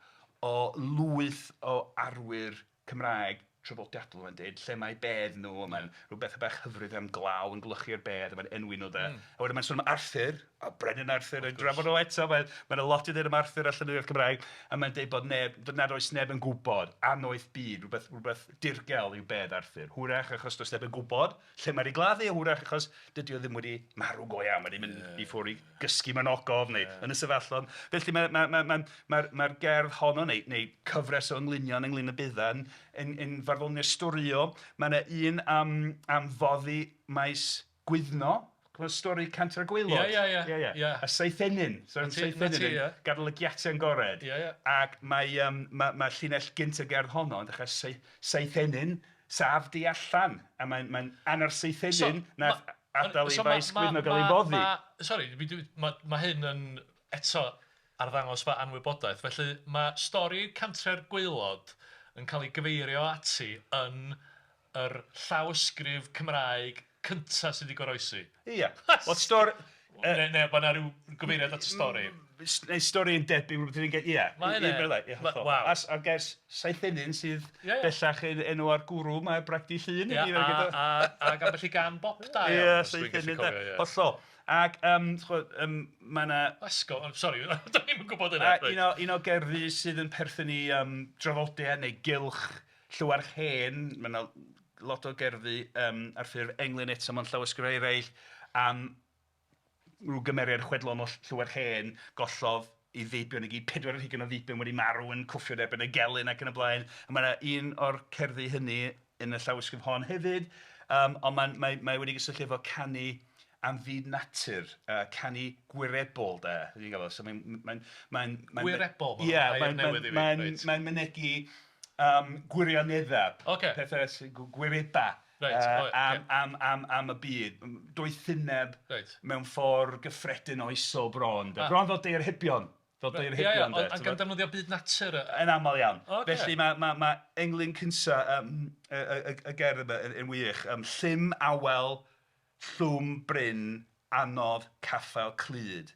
o lwyth o arwyr Cymraeg traddodiadol mae'n deud, lle mae bedd nhw, a mae'n rhyw bethau bach hyfryd am glaw yn gwlychu'r bedd, a mae'n enwi nhw de. A wedyn mae'n sôn am Arthur, a Brenin Arthur, a drafod o eto, mae 'na lot i ddweud am Arthur a llenyddiaeth Cymraeg, a mae'n deud bod neb, nad oes neb yn gwybod, annoeth byd, rhywbeth, rhywbeth dirgel yw bedd Arthur. Hwyrach achos does neb yn gwybod lle mae 'di gladdu, a hwyrach achos dydy o ddim wedi marw go iawn, mae 'di mynd i ffwrdd i gysgu mewn ogof neu Ynys Afallon. Felly mae'r mae, mae, mae, mae, mae'r gerdd honno, neu, neu cyfres o englynion Englyn y Beddau, yn, yn farddoniaeth storïol. Mae yna un am, am foddi maes Gwyddno. Cofio stori Cantre'r Gwaelod? Ie, ie, ie. Ie, ie. A Seithenyn. So Seithenyn yn gadael y giatau yn agored. Ie, ie. Ac mae, um, mae, mae llinell gynt y gerdd honno yn dechrau Seithenyn, saf di allan. A mae'n mae anner Seithenyn so, nath adael i faes Gwyddno gael ei foddi. Sori, mae ma hyn yn eto arddangos fy anwybodaeth. Felly mae stori Cantre'r Gwaelod yn cael ei gyfeirio ati yn yr llawysgrif Cymraeg cyntaf sydd wedi goroesi. Ia. Wel stori... Neu, neu bod 'na ryw gyfeiriad at y stori. Neu stori yn debyg, rhywbeth yn union, ia. Mae hynna... Ia, hollol. Waw. A'r gair Seithenyn sydd bellach yn enw ar gwrw, mae Bragdy Llŷn. Ia, a, ac ambell i gan bop da iawn. Ia, Seithenyn da. Hollol. Ac yym chimod yym mae 'na... Esgob, sori, do'n i'm yn gwybod hynna. Un o, un o gerddi sydd yn perthyn i yym draddodiad neu gylch Llywarch Hen, mae 'na lot o gerddi yym ar ffurf englyn eto mewn llawysgrifau eraill am ryw gymeriad chwedlonol Llywarch Hen gollodd ei feibion i gyd, 24 o feibion wedi marw yn cwffio yn erbyn y gelyn ac yn y blaen. A mae 'na un o'r cerddi hynny yn y llawysgrif hon hefyd, yym ond mae'n... mae... mae wedi gysylltu efo canu am fyd natur, yy canu gwirebol de, dwi'n galw fo. So mae'n... mae'n... mae'n... Gwirebol? Ia, mae'n... mae'n... mae'n mynegi yym gwirioneddau. Ocê. Pethau sy'n gwirebau... Reit, o ie. Am, am, am, am y byd. Doethineb... Reit. Mewn ffordd gyffredin oesol bron de. Bron fel diharebion. Fel diharebion de. Ie, ie, gan ddefnyddio byd natur? Yn aml iawn. Ocê. Felly mae, mae, mae englyn cynta yym y, y, y gerdd yma yn wych. Llym awel, llwm bryn, anodd caffael clyd.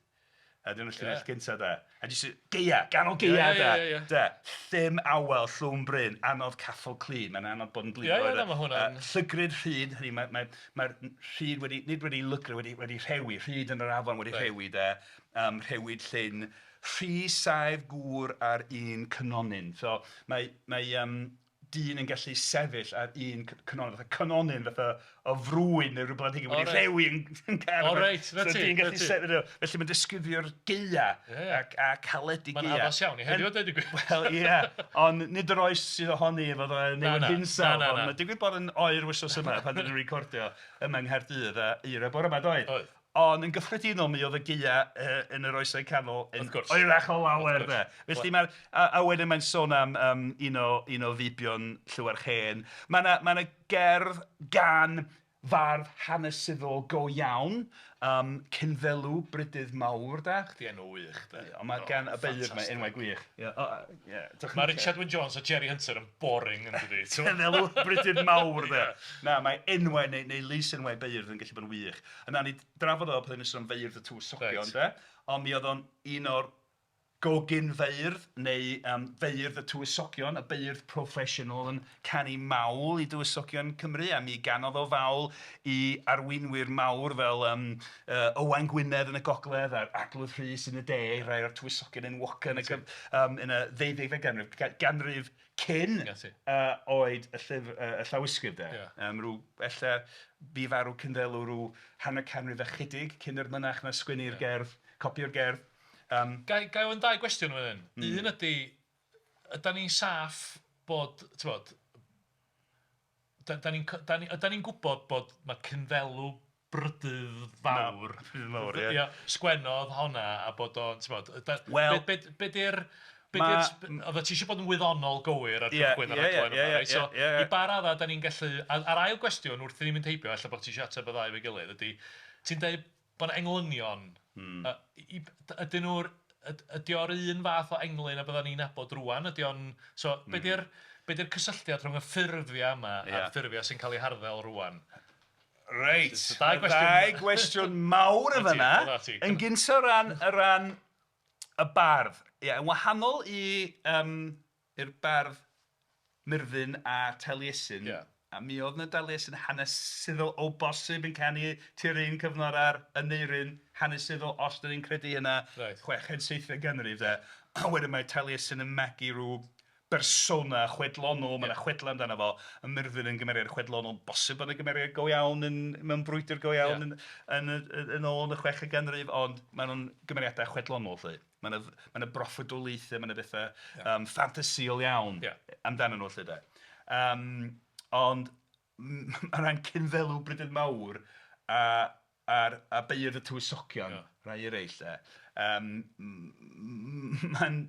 A dyna'r llinell gynta de. A jyst gaea, ganol gaea de. De. Llym awel, llwm bryn, anodd caffael clyd. Mae'n anodd bod yn glyd. Ie, ie, na, mae hwnna'n... Llygryd rhyd, hynny mae, mae, mae'r rhyd wedi, nid wedi lygru, wedi, wedi rhewi, rhyd yn yr afon wedi rhewi de. Rhewyd llyn. Rhy saif gŵr ar un cynonyn. So mae, mae yym, dyn yn gallu sefyll ar un cynonyn, fatha cynonyn, fatha o frwyn neu ryw blanhigyn wedi rhewi yn yn O reit, 'na So ti. dyn gallu sefyll, felly mae'n disgrifio'r gaea ac a caledi gaea. Mae'n addas iawn i heddiw a deud y gwir. Wel ie, ond nid yr oes sydd ohoni efo newid hinsawdd, ond mae'n digwydd bod yn oer wythnos yma pan dan ni'n recordio yma yng Nghaerdydd a eira bore 'ma doedd? Oedd. Ond yn gyffredinol mi oedd y gaea yn yr Oesau Canol yn oerach o lawer de. Felly mae'r... A, a wedyn mae'n sôn am yym, un, o, un o feibion Llywarch Hen. Mae 'na, mae 'na gerdd gan fardd hanesyddol go iawn, Cynddelw Brydydd Mawr de. Chdi enw wych de. Ond mae gan y beirdd 'ma enwau gwych. Ia, o, ia, Mae Richard Wyn Jones a Jerry Hunter yn boring yn dydi? Cynddelw Brydydd Mawr de. Na, mae enwau neu, neu lysenwau beirdd yn gallu bod yn wych. A wnawn ni drafod o pan dan ni'n sôn am feirdd y tywysogion de. Ond mi oedd o'n un o'r gogynfeirdd neu yym feirdd y tywysogion, y beirdd proffesiynol yn canu mawl i dywysogion Cymru a mi ganodd o fawl i arweinwyr mawr fel yym yy Owain Gwynedd yn y Gogledd a'r Arglwydd Rhys yn y De, rhai o'r tywysogion enwocaf yn y cyf- yn y ddeuddegfed ganrif, ganrif cyn yy oed y llyfr... y llawysgrif de. Yym ryw ella bu farw Cynddelw ryw hanner canrif a chydig cyn i'r mynach 'na sgwennu'r gerdd, copïo'r gerdd. Yym... Ga i ofyn dau gwestiwn yn fan hyn? Un ydy, ydan ni'n saff bod, ti'mod, dan ni'n dan ni... ydan ni'n gwybod bod... mae Cynddelw Brydydd Fawr... Brydydd Mawr, ia. Ia, sgwennodd honna a bod o'n, ti'mod... Wel... Be be 'di'r... Be 'di'r... Oeddet ti isio bod yn wyddonol gywir ar gychwyn y rhaglen yma reit, so i ba raddau dan ni'n gallu... A'r ail gwestiwn wrth i ni fynd heibio, ella bod ti isio ateb y ddau efo'i gilydd, ydy ti'n deud bod 'na englynion... Ydyn nhw'r... Ydy o'r un fath o englyn a bydda ni'n nabod rŵan? Ydy o'n... So be 'di'r be 'di'r cysylltiad rhwng y ffurfiau yma a'r ffurfiau sy'n cael eu harddel rŵan? Reit, Dau gwestiwn... Dau gwestiwn mawr yn fan'na. Yn gyntaf o ran... o ran y bardd, ia, yn wahanol i yym... I'r bardd Myrddin a Taliesin. Ia. A mi oedd 'na Daliesin hanesyddol o bosib yn canu tua'r un cyfnod â'r Aneirin hanesyddol, os dan ni'n credu hynna... Reit. Chweched, seithfed ganrif de. A wedyn mae Taliesin yn magu rhyw bersona chwedlonol, mae 'na chwedlau amdano fo, a Myrddin yn gymeriad chwedlonol, bosib bod 'na gymeriad go iawn yn... mewn brwydr go iawn yn... yn... yn ôl yn y chweched ganrif ond maen nhw'n gymeriadau chwedlonol 'lly. Mae 'na... mae 'na broffwydoliaethau, mae 'na bethau yym ffantasïol iawn amdanyn nhw 'lly 'de. Yym ond o ran Cynddelw Brydydd Mawr a a'r... a Beirdd y Tywysogion, rhai eraill 'de, yym mae'n...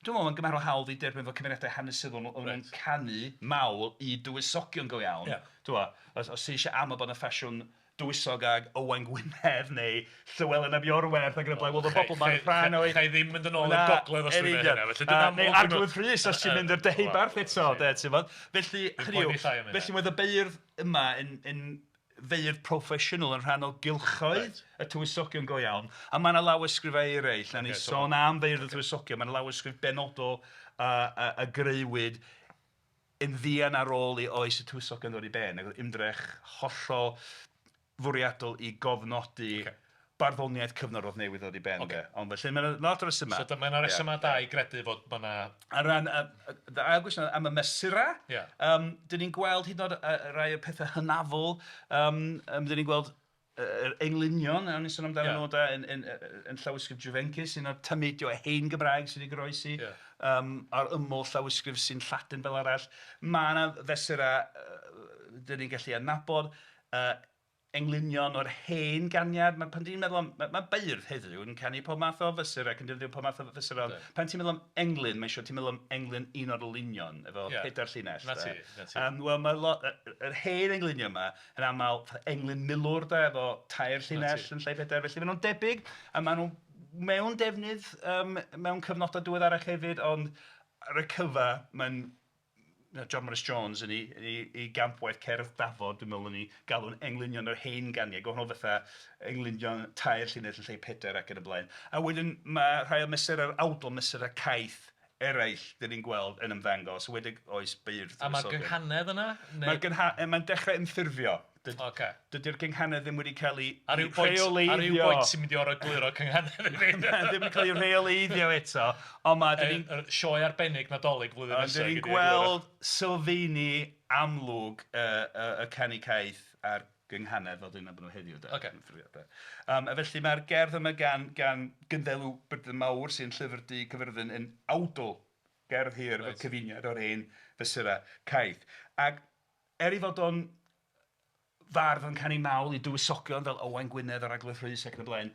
Dwi'n meddwl mae'n gymharol hawdd eu derbyn fel cymeriadau hanesyddol o'n nhw'n canu mawl i dywysogion go iawn... Ti'bod, os ti isio amau bod 'na ffasiwn dywysog ag Owain Gwynedd neu Llywelyn ap Iorwerth ac yn y blaen, wel oedd y bobl 'ma'n rhan o'i... Cha i ddim mynd yn ôl i'r gogledd os dwi'n gwneud hynna, felly dwi'n amlwg... Neu Arglwydd Rhys os ti'n mynd i'r Deheubarth eto 'de, ti'mod. Felly, hynny yw, felly oedd y beirdd yma yn... yn feirdd proffesiynol yn rhan o gylchoedd y tywysogion go iawn a mae 'na lawysgrifau eraill, wnawn ni sôn am feirdd y tywysogion, mae 'na lawysgrif benodol a grëwyd yn fuan ar ôl i oes y tywysogion ddod i ben ac oedd ymdrech hollol fwriadol i gofnodi barddoniaeth cyfnod oedd newydd ddod i ben 'de. Ond felly mae 'na lot o resymau. So mae 'na resymau da i gredu fod ma' 'na... O ran dy ail gwestiwn am y mesurau... Ia. Dan ni'n gweld hyd yn oed rhai o'r pethau hynafol, dan ni'n gweld yr englynion, o'n i'n sôn amdanyn nhw de, yn yn llawysgrif Juvencus, un o'r tameidiau o hen Gymraeg sydd wedi goroesi, ar ymyl llawysgrif sy'n Lladin fel arall. Mae 'na fesurau dan ni'n gallu adnabod. Englynion o'r hen ganiad. Mae pan ti'n meddwl am... Mae beirdd heddiw yn canu pob math o fesurau ac yn defnyddio pob math o fesurau ond pan ti'n meddwl am englyn, mae'n siŵr ti'n meddwl am englyn un o'r olwynion efo pedair llinell 'de. 'Na ti, 'na ti. Wel mae yr hen englynion 'ma yn aml fatha englyn milwr 'de efo tair llinell yn lle pedair, felly maen nhw'n debyg a maen nhw mewn defnydd mewn cyfnodau diweddarach hefyd ond ar y cyfan mae'n John Morris-Jones yn ei... yn ei gampwaith Cerdd Dafod dwi'n meddwl yn eu galw'n englynion yr hen ganiad, gwahanol fatha englynion tair llinell yn lle pedair ac yn y blaen. A wedyn mae rhai o mesurau'r awdl, mesurau caeth eraill dan ni'n gweld yn ymddangos, yn enwedig oes beirdd. A mae'r gynghanedd yna? Neu... Mae'r gyngha-... Mae'n dechrau ymffurfio. Ocê. Dydy'r gynghanedd ddim wedi cael ei Ar ryw bwynt, rheoleiddio. ar ryw bwynt ti'n mynd i orfod egluro cynghanedd i fi. Ddim wedi cael ei rheoleiddio eto, ond mae... Y, y sioe arbennig Nadolig flwyddyn nesaf. Ond dan ni'n gweld sylfaeni amlwg y, y, y canu caeth a'r gynghanedd fel dan ni'n nabod nhw heddiw de. Ocê. A felly mae'r gerdd yma gan, gan Gynddelw Brydydd Mawr sy'n Llyfr Du Caerfyrddin yn awdl gerdd hir efo cyfuniad o'r hen fesurau caeth. Ac er ei fod o'n fardd yn canu mawl i dywysogion fel Owain Gwynedd a'r Arglwydd Rhys ac yn y blaen.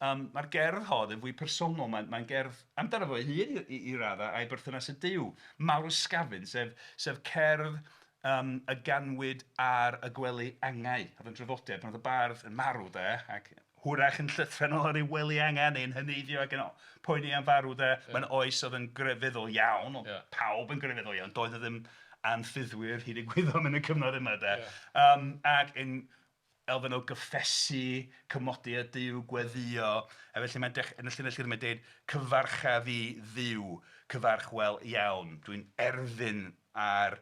Mae'r gerdd hon yn fwy personol, mae'n mae'n gerdd amdano fo ei hun i i raddau a'i berthynas â Duw. Marw Ysgafn, sef sef cerdd y ganwyd ar y gwely angau. Oedd yn draddodiad pan oedd y bardd yn marw de, ac hwyrach yn llythrennol ar ei wely angau neu'n heneiddio ac yn poeni am farw de. Mae'n oes oedd yn grefyddol iawn, oedd pawb yn grefyddol iawn, doedd 'na ddim anffyddwyr hyd y gwyddom yn y cyfnod yma de. Yym ac yn elfen o gyffesu, cymodi â Duw, gweddïo, a felly mae'n dech-... yn y llinell hir mae'n dweud "Cyfarcha fi Dduw, cyfarch wel iawn, dwi'n erfyn ar...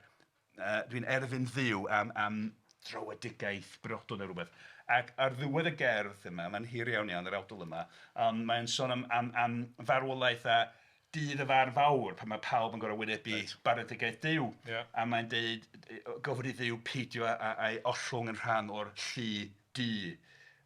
dwi'n erfyn Dduw am am dröedigaeth briodol neu rywbeth". Ac ar ddiwedd y gerdd yma, mae'n hir iawn iawn yr awdl yma, ond mae'n sôn am am am farwolaeth a dydd y farn fawr pan mae pawb yn gorfod wynebu barnedigaeth Duw. A mae'n deud gofyn i Dduw peidio â'i ollwng yn rhan o'r llu du.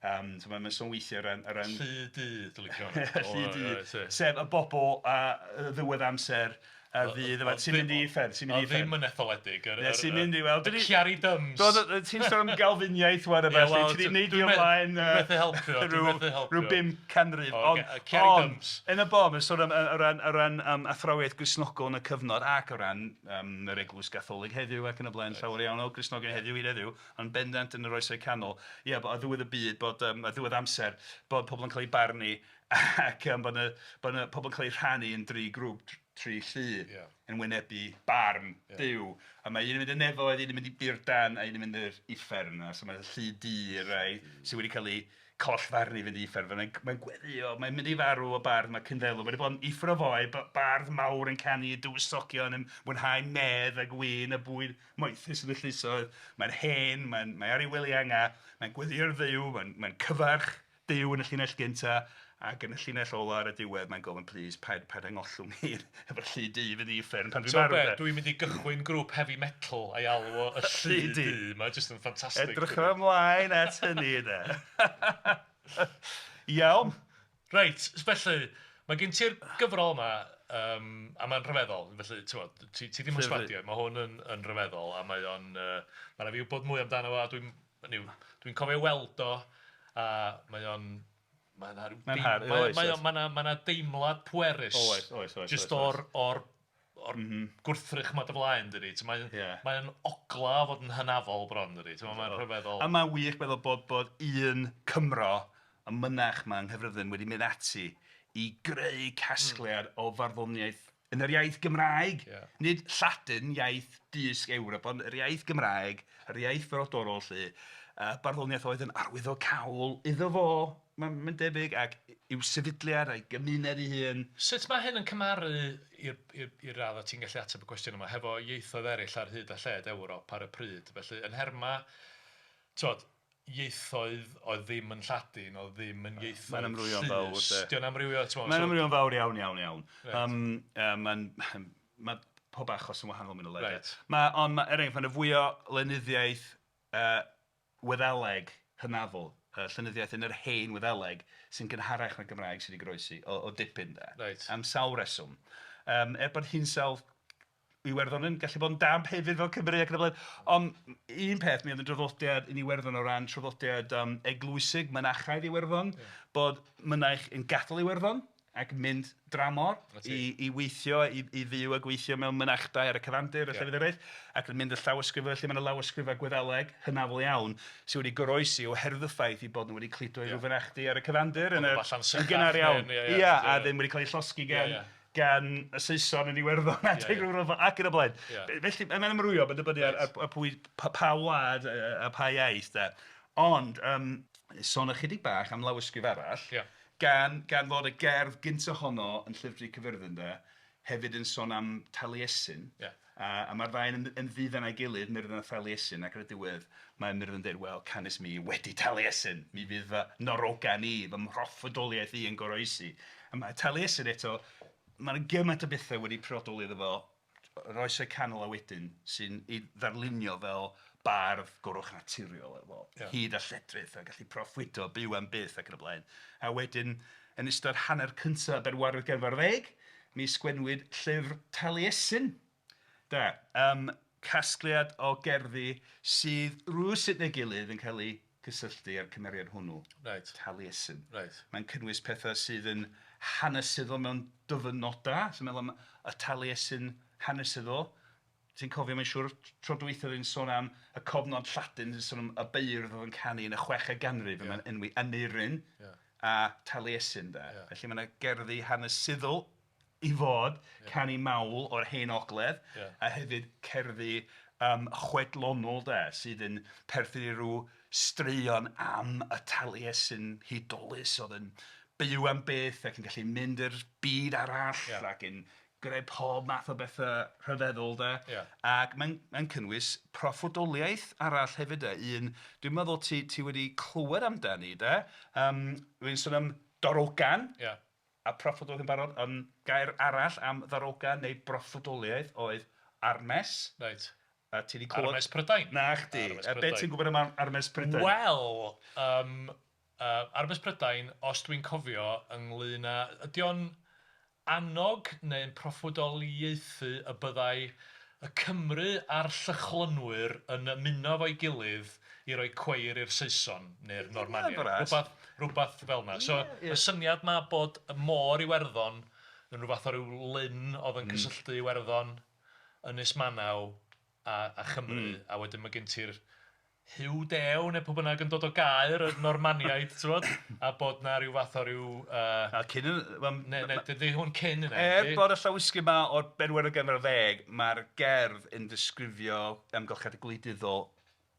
So mae'n sôn weithiau o ran... o ran... Llu du, dwi'n licio hwnna. Llu du, sef y bobl ar ddiwedd amser a fydd efo... Sy'n mynd i uffern, sy'n mynd i uffern. Ddim yn etholedig. Sy'n mynd i weld... Y Ciari Dyms. Ti'n sôn am Galfiniaeth 'wan a ballu, ti 'di neidio ymlaen rhyw 500 ond yn y bôn mae'n sôn am o ran o ran athrawiaeth Gristnogol yn y cyfnod ac o ran yr Eglwys Gatholig heddiw ac yn y blaen, llawer iawn o Gristnogion heddiw hyd heddiw, ond bendant yn yr Oesau Canol, ia, ar ddiwedd y byd bod ar ddiwedd amser, bod pobl yn cael eu barnu ac bod 'na bod 'na pobl yn cael eu rhannu yn dri grŵp, tri llu yn wynebu barn Duw. A mae un yn mynd i'r nefoedd, un yn mynd i burdan a un yn mynd i'r uffern. So mae'r llu du, y rhai sydd wedi cael eu... Collfarn i fynd i uffern, mae'n mae'n gweddïo, mae'n mynd i farw y bardd 'ma Cynddelw, mae 'di bod yn uffar o foi, bardd mawr yn canu i dywysogion, yn mwynhau medd a gwin a bwyd moethus yn y llysoedd, mae'n hen, mae'n... mae ar ei wely angau, mae'n gweddïo ar Dduw, mae'n mae'n cyfarch Duw yn y llinell gynta ac yn y llinell ola ar y diwedd mae'n gofyn "plis paid, paid â 'ngollwng i efo'r llu du i fynd i uffern pan dwi'n Ti'n marw gwybod 'de". be, dwi'n mynd i gychwyn grŵp heavy metal a'i alw o Y Llu Llu Du. Du. Mae jyst yn ffantastig. Edrych ymlaen at hynny 'de. Iawn. Reit, felly, mae gen ti'r gyfrol yma a mae'n rhyfeddol, felly ti'mod, ti ti ddim yn sbadio, mae hwn yn yn rhyfeddol a mae o'n yy... Mae'n rhaid fi wybod mwy amdano fo a dwi'n, hynny yw, dwi'n cofio weld o a mae o'n... Mae 'na ryw... Mae'n hardd, Mae oes, mae o... oes. Mae 'na mae 'na deimlad pwerus... Oes, oes, oes, Jyst oes, o'r o'r o'r gwrthrych 'ma dy flaen di. Ti'n Mae'n mae'n ogla o fod yn hynafol bron dydi. Ti'n Mae'n rhyfeddol. A mae'n wych meddwl bod bod un Cymro, y mynach 'ma yng Nghaerfyrddin wedi mynd ati i greu casgliad o farddoniaeth yn yr iaith Gymraeg. Nid Lladin, iaith dysg Ewrop, ond yr iaith Gymraeg, yr iaith frodorol 'lly. Barddoniaeth oedd yn arwyddocaol iddo fo, mae'n debyg, ac i'w sefydliad a'i gymuned ei hun. Sut mae hyn yn cymharu, i'r i'r i'r raddau ti'n gallu ateb y cwestiwn yma, hefo ieithoedd eraill ar hyd a lled Ewrop ar y pryd? Felly yn nhermau, ti'mod, ieithoedd oedd ddim yn Lladin, oedd ddim yn ieithoedd Mae'n amrywio'n fawr llys. 'de. 'Di o'n amrywio, ti'mod? Mae'n So... amrywio'n fawr iawn, iawn, iawn. Reit. Mae'n mae pob achos yn wahanol mwy neu lai 'de. Reit. Mae, ond mae, er enghraifft, mae 'na fwy o lenyddiaeth Wyddeleg hynafol, llenyddiaeth yn yr hen Wyddeleg sy'n gynharach na'r Gymraeg sydd wedi goroesi o dipyn 'de. Reit. Am sawl rheswm. Er bod hinsawdd Iwerddon yn gallu bod yn damp hefyd fel Cymru ac yn y blaen. Ond un peth, mi oedd yn draddodiad yn Iwerddon o ran traddodiad eglwysig, mynachaidd Iwerddon, bod mynaich yn gadael Iwerddon ac mynd dramor i weithio, i fyw a gweithio mewn mynachdai ar y cyfandir a llefydd eraill, ac yn mynd â llawysgrifau, felly mae 'na lawysgrifau Gwyddeleg hynafol iawn sydd wedi goroesi oherwydd y ffaith eu bod nhw wedi cludo i ryw fynachdy ar y cyfandir yn, yn gynnar iawn. Ia, a ddim wedi cael eu llosgi gan, gan y Saeson yn Iwerddon adeg rhyw ryfel ac yn y blaen. Felly mae'n amrywio, mae'n dibynnu ar, ar, ar pwy, pa, pa wlad a pa iaith de. Ond, sôn ychydig bach am lawysgrif arall, gan, gan fod y gerdd gyntaf honno yn Llyfr Du Caerfyrddin de, hefyd yn sôn am Taliesin. A, a mae'r ddau yn ymddiddan â'i gilydd, Myrddin a Thaliesin, ac ar y diwedd mae Myrddin yn dweud, wel, canys mi wedi Taliesin, mi fydd fy narogan i, fy mhroffwydoliaeth i yn goroesi. A mae Taliesin eto, mae 'na gymaint o bethau wedi priodoli iddo fo, yr Oesau Canol a wedyn, sy'n ei ddarlunio fel bardd goruwchnaturiol efo hud a lledrith a gallu proffwydo, byw am byth ac yn y blaen. A wedyn, yn ystod hanner cyntaf y bedwaredd ganrif ar ddeg, mi sgwennwyd llyfr Taliesin 'de. Casgliad o gerddi sydd rywsut neu gilydd yn cael eu cysylltu â'r cymeriad hwnnw... Reit. ...Taliesin. Reit. Mae'n cynnwys pethau sydd yn hanesyddol mewn dyfynodau, so meddwl am y Taliesin hanesyddol. Ti'n cofio mae'n siŵr tro dwytha oedden ni'n sôn am y cofnod Lladin sy'n sôn am y beirdd oedd yn canu yn y chweched ganrif, a mae'n enwi Aneurin a Taliesin de. Felly mae 'na gerddi hanesyddol i fod, canu mawl o'r Hen Ogledd, a hefyd cerddi chwedlonol de, sydd yn perthyn i ryw straeon am y Taliesin hudolus oedd yn byw am byth ac yn gallu mynd i'r byd arall ac yn gwneud pob math o bethau rhyfeddol de. Ac mae'n mae'n cynnwys proffwydoliaeth arall hefyd de, un dwi'n meddwl ti ti wedi clywed amdani de, dwi'n sôn am darogan. A proffwydoliaeth yn barod, ond gair arall am ddarogan neu broffwydoliaeth oedd armes. Reit. A ti 'di clywed... Armes Prydain. 'Na chdi. Armes A be Prydain. ti'n gwybod am Armes Prydain? Wel, Armes Prydain, os dwi'n cofio, ynglyn â... Ydy o'n annog neu'n proffwydoliaethu y byddai y Cymry a'r Llychlynwyr yn ymuno efo'i gilydd i roi cweir i'r Saeson neu'r Normaniaid? Rhywbeth, rhywbeth fel 'na. So y syniad 'ma bod y môr Iwerddon yn rhyw fath o ryw lyn oedd yn cysylltu Iwerddon, Ynys Manaw a a Chymru a wedyn mae gen ti'r Huw Dew neu pwy bynnag yn dod o Gaer, y Normaniaid, ti'n A bod 'na ryw fath o ryw... A cyn y... Neu, neu dydy hwn cyn hynna? Er bod y llawysgrif yma o'r bedwaredd ganrif ar ddeg, mae'r gerdd yn disgrifio amgylchiadau gwleidyddol.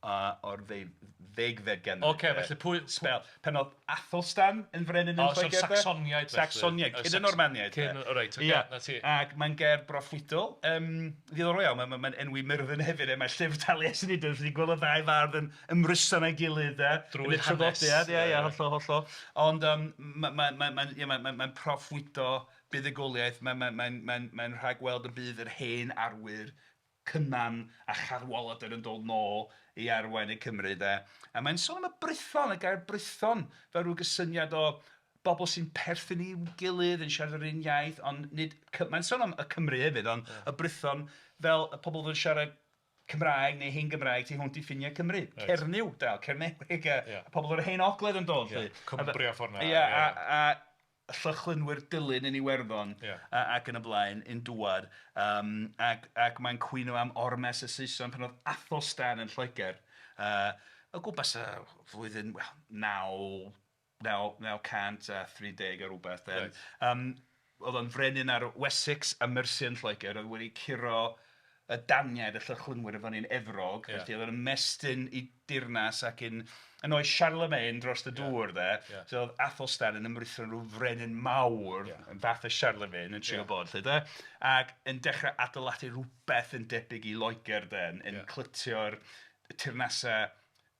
o'r ddeuddegfed ganrif. Ocê, felly pwy... Sbel. Pan oedd Athelstan yn frenin yn O, Lloegr so'r de. Sacsoniaid felly. Sacsoniaid, cyn y Normaniaid. Cyn, reit, ocê, Ia. 'na ti. Ac mae'n gerdd broffwydol, ddiddorol iawn, mae'n mae'n enwi Myrddin hefyd, e, mae Llyfr Taliesin hyd yn oed, ti'n gweld y ddau fardd yn ymryson â'i gilydd de. Drwy yn y hanes. traddodiad, ia, ia, hollol, hollol. Ond mae'n ma, ma, ma, ia, ma, ma, mae'n proffwydo buddugoliaeth, mae'n ma, ma, ma, ma rhagweld y bydd yr hen arwyr Cynan a Chadwaladr yn dod nôl i arwain y Cymry de. A mae'n sôn am y Brython, y gair Brython, fel rhyw gysyniad o bobl sy'n perthyn i'w gilydd, yn siarad yr un iaith, ond nid... Mae'n sôn am y Cymry hefyd, ond y Brython fel y pobl oedd yn siarad Cymraeg neu hen Gymraeg tu hwnt i ffiniau Cymru. Reit. Cernyw dal, Cernyweg a pobl o'r hen ogledd yn dod 'lly. Cumbria ffordd 'na. Ia, a Llychlynwyr Dulyn yn Iwerddon ac yn y blaen yn dŵad ac, ac mae'n cwyno am ormes y Saeson pan oedd Athelstan yn Lloegr o gwmpas y flwyddyn, wel, 930 a rhywbeth de. Reit. Oedd o'n frenin ar Wessex a Mercia yn Lloegr, oedd wedi curo y Daniaid, y Llychlynwyr yn fyny yn Efrog, felly oedd o'n ymestyn i dirnas ac yn, yn oes Charlemagne dros y dŵr de. So oedd Athelstan yn ymritho yn rhyw frenin mawr, yn fath o Charlemagne yn trio bod 'lly de, ac yn dechrau adeiladu rhywbeth yn debyg i Loegr de, yn, yn clytio'r teyrnasau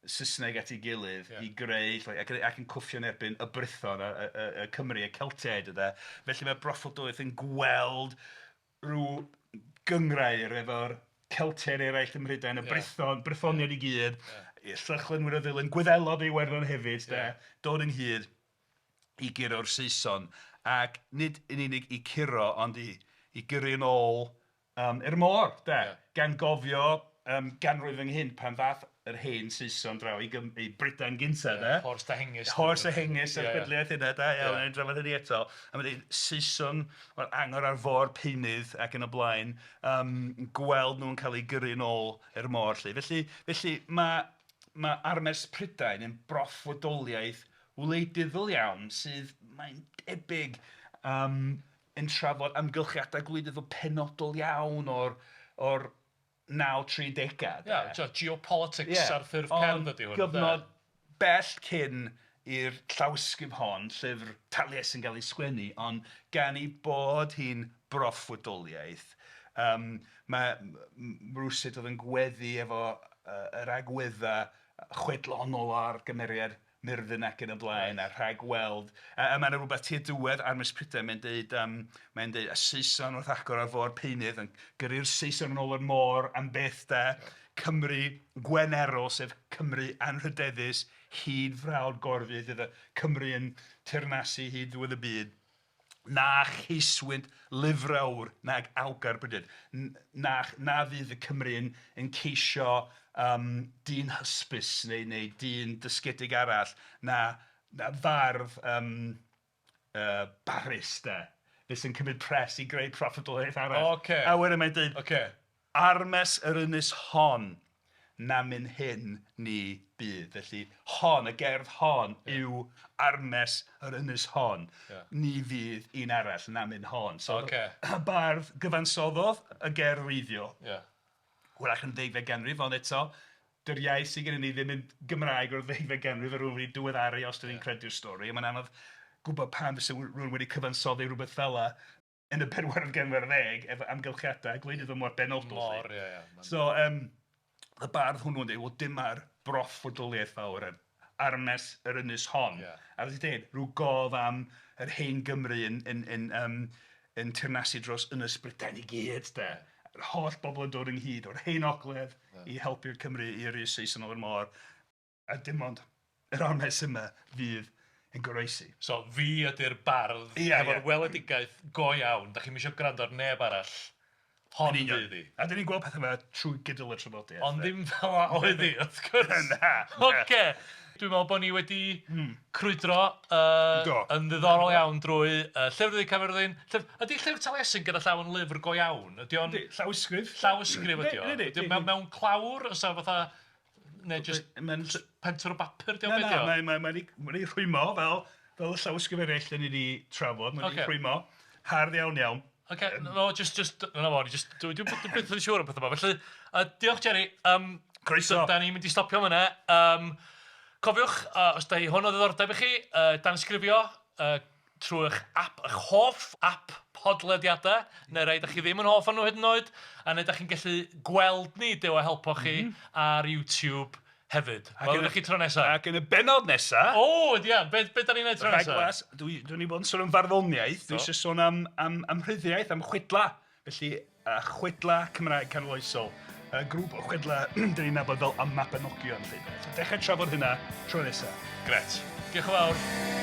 Saesneg at ei gilydd i greu lle, ac, ac yn cwffio yn erbyn y Brython, y, y, y Cymry, y Celtiaid yde. Felly mae broffwydoliaeth yn gweld rhyw gynghrair efo'r Celtiaid eraill ym Mhrydain, y Brython, Brythoniaid i gyd, y Llychlynwyr o Ddulyn, Gwyddelod o Iwerddon hefyd, de, dod ynghyd i guro'r Saeson ac nid yn unig i curo ond i, i gyrru yn ôl i'r môr de, gan gofio ganrif ynghynt pan ddaeth yr hen Saeson draw i Gym- i Brydain gynta de. Horsa a Hengist. Horsa a Hengist a'r chwedliaeth yna da iawn, yeah. drafod hynny eto. A mae'n dweud Saeson o'r angor ar fôr peunydd ac yn y blaen, gweld nhw'n cael eu gyrru yn ôl i'r môr 'lly. Felly, felly mae, mae Armes Prydain yn broffwydoliaeth wleidyddol iawn sydd, mae'n debyg, yn trafod amgylchiadau gwleidyddol penodol iawn o'r, o'r 930au. Ia, tibod, geopolitics ar ffurf cerdd ydy hwn. Gyfnod bell cyn i'r llawysgrif hon, llyfr Taliesin gael ei sgwennu, ond gan ei bod hi'n broffwydoliaeth, mae rywsut oedd yn gweddu efo yr agweddau chwedlonol ar gymeriad Myrddin ac yn y blaen, a rhagweld... A mae 'na rywbeth tua diwedd Armes Prydein, mae'n deud yym, mae'n deud, "Y Saeson wrth agor ar fôr peunydd yn gyrru'r Saeson yn ôl i'r môr am byth de, Cymru Gwenerol, sef Cymru anrhydeddus, hyd frawd Gorfudd, fydd y Cymry yn teyrnasu hyd ddiwedd y byd. Na cheiswynt lyfrawr nag awgr Brydydd. Na, na fydd y Cymry yn, yn ceisio dyn hysbys neu, neu dyn dysgedig arall, na, na fardd barus de, fe sy'n cymryd pres i greu proffwydoliaeth arall. Ocê. A wedyn mae'n dweud, "Armes yr ynys hon, namyn hyn ni bydd." Felly hon, y gerdd hon yw armes yr ynys hon. Ni fydd un arall namyn hon. So y bardd gyfansoddodd y gerdd wreiddiol, hwyrach yn ddeuddegfed ganrif, ond eto, dy'r iaith sydd gennym ni ddim yn Gymraeg o'r ddeuddegfed ganrif, a rhywun wedi diweddaru os dan ni'n credu'r stori. A mae'n anodd gwybod pam fysa rhywun wedi cyfansoddi rhywbeth fel 'na yn y bedwaredd ganrif ar ddeg efo amgylchiadau gwleidyddol mor benodol 'lly. Mor, ia, ia. So yym y bardd hwnnw'n dweud, wel dyma'r broffwydoliaeth fawr, yr armes yr ynys hon. A fel ti'n deud, rhyw gof am yr hen Gymru yn, yn, yn, yym, yn teyrnasu dros Ynys Brydain i gyd de. Yr holl bobl yn dod ynghyd o'r hen ogledd i helpu'r Cymry i yrru Saeson o'r môr. A dim ond yr ormes yma fydd yn goroesi. So fi ydy'r bardd efo'r weledigaeth go iawn. Dach chi'm isio gwrando ar neb arall. Hon fydd hi. A dan ni'n gweld pethau fel 'na trwy gydol y traddodiad. Ond ddim fel 'na oedd hi, wrth gwrs. Na. Ocê. Dwi'n meddwl bod ni wedi crwydro yn ddiddorol iawn drwy Llyfr Du Caerfyrddin. Llyfr... Ydy Llyfr Taliesin gyda llaw yn lyfr go iawn? Ydy o'n... Yndi, llawysgrif. Llawysgrif ydy o. Ydy o mewn clawr? Oes 'na fatha... Neu jyst pentwr o bapur 'di o? Na, na, mae mae mae wedi rhwymo fel fel y llawysgrif eraill dan ni 'di trafod, mae wedi rhwymo. Hardd iawn iawn. Ocê, no jyst jyst 'na fo, jyst dwi dwi byth yn siŵr am pethau 'ma. Felly yy diolch Jerry. Yym... Croeso. Da ni'n mynd i stopio fan'na. Yym, cofiwch, os 'di hwn o ddiddordeb i chi, danysgrifio trwy'ch app, eich hoff app podlediadau, neu rai dach chi ddim yn hoff o'n nhw hyd yn oed, a neu dach chi'n gallu gweld ni, Duw a helpo chi, ar YouTube hefyd. Welwn ni chi tro nesa. Ac yn y bennod nesa... O, ia, be be dan ni'n neud tro nesa? Rhagflas, dwi dwi 'di bod yn sôn am farddoniaeth, dwi isio sôn am am am rhyddiaith, am chwedlau. Felly, chwedlau Cymraeg canoloesol, y grŵp o chwedlau dan ni'n nabod fel y Mabinogion 'lly. So dechrau trafod hynna tro nesa. Grêt. Diolch yn fawr.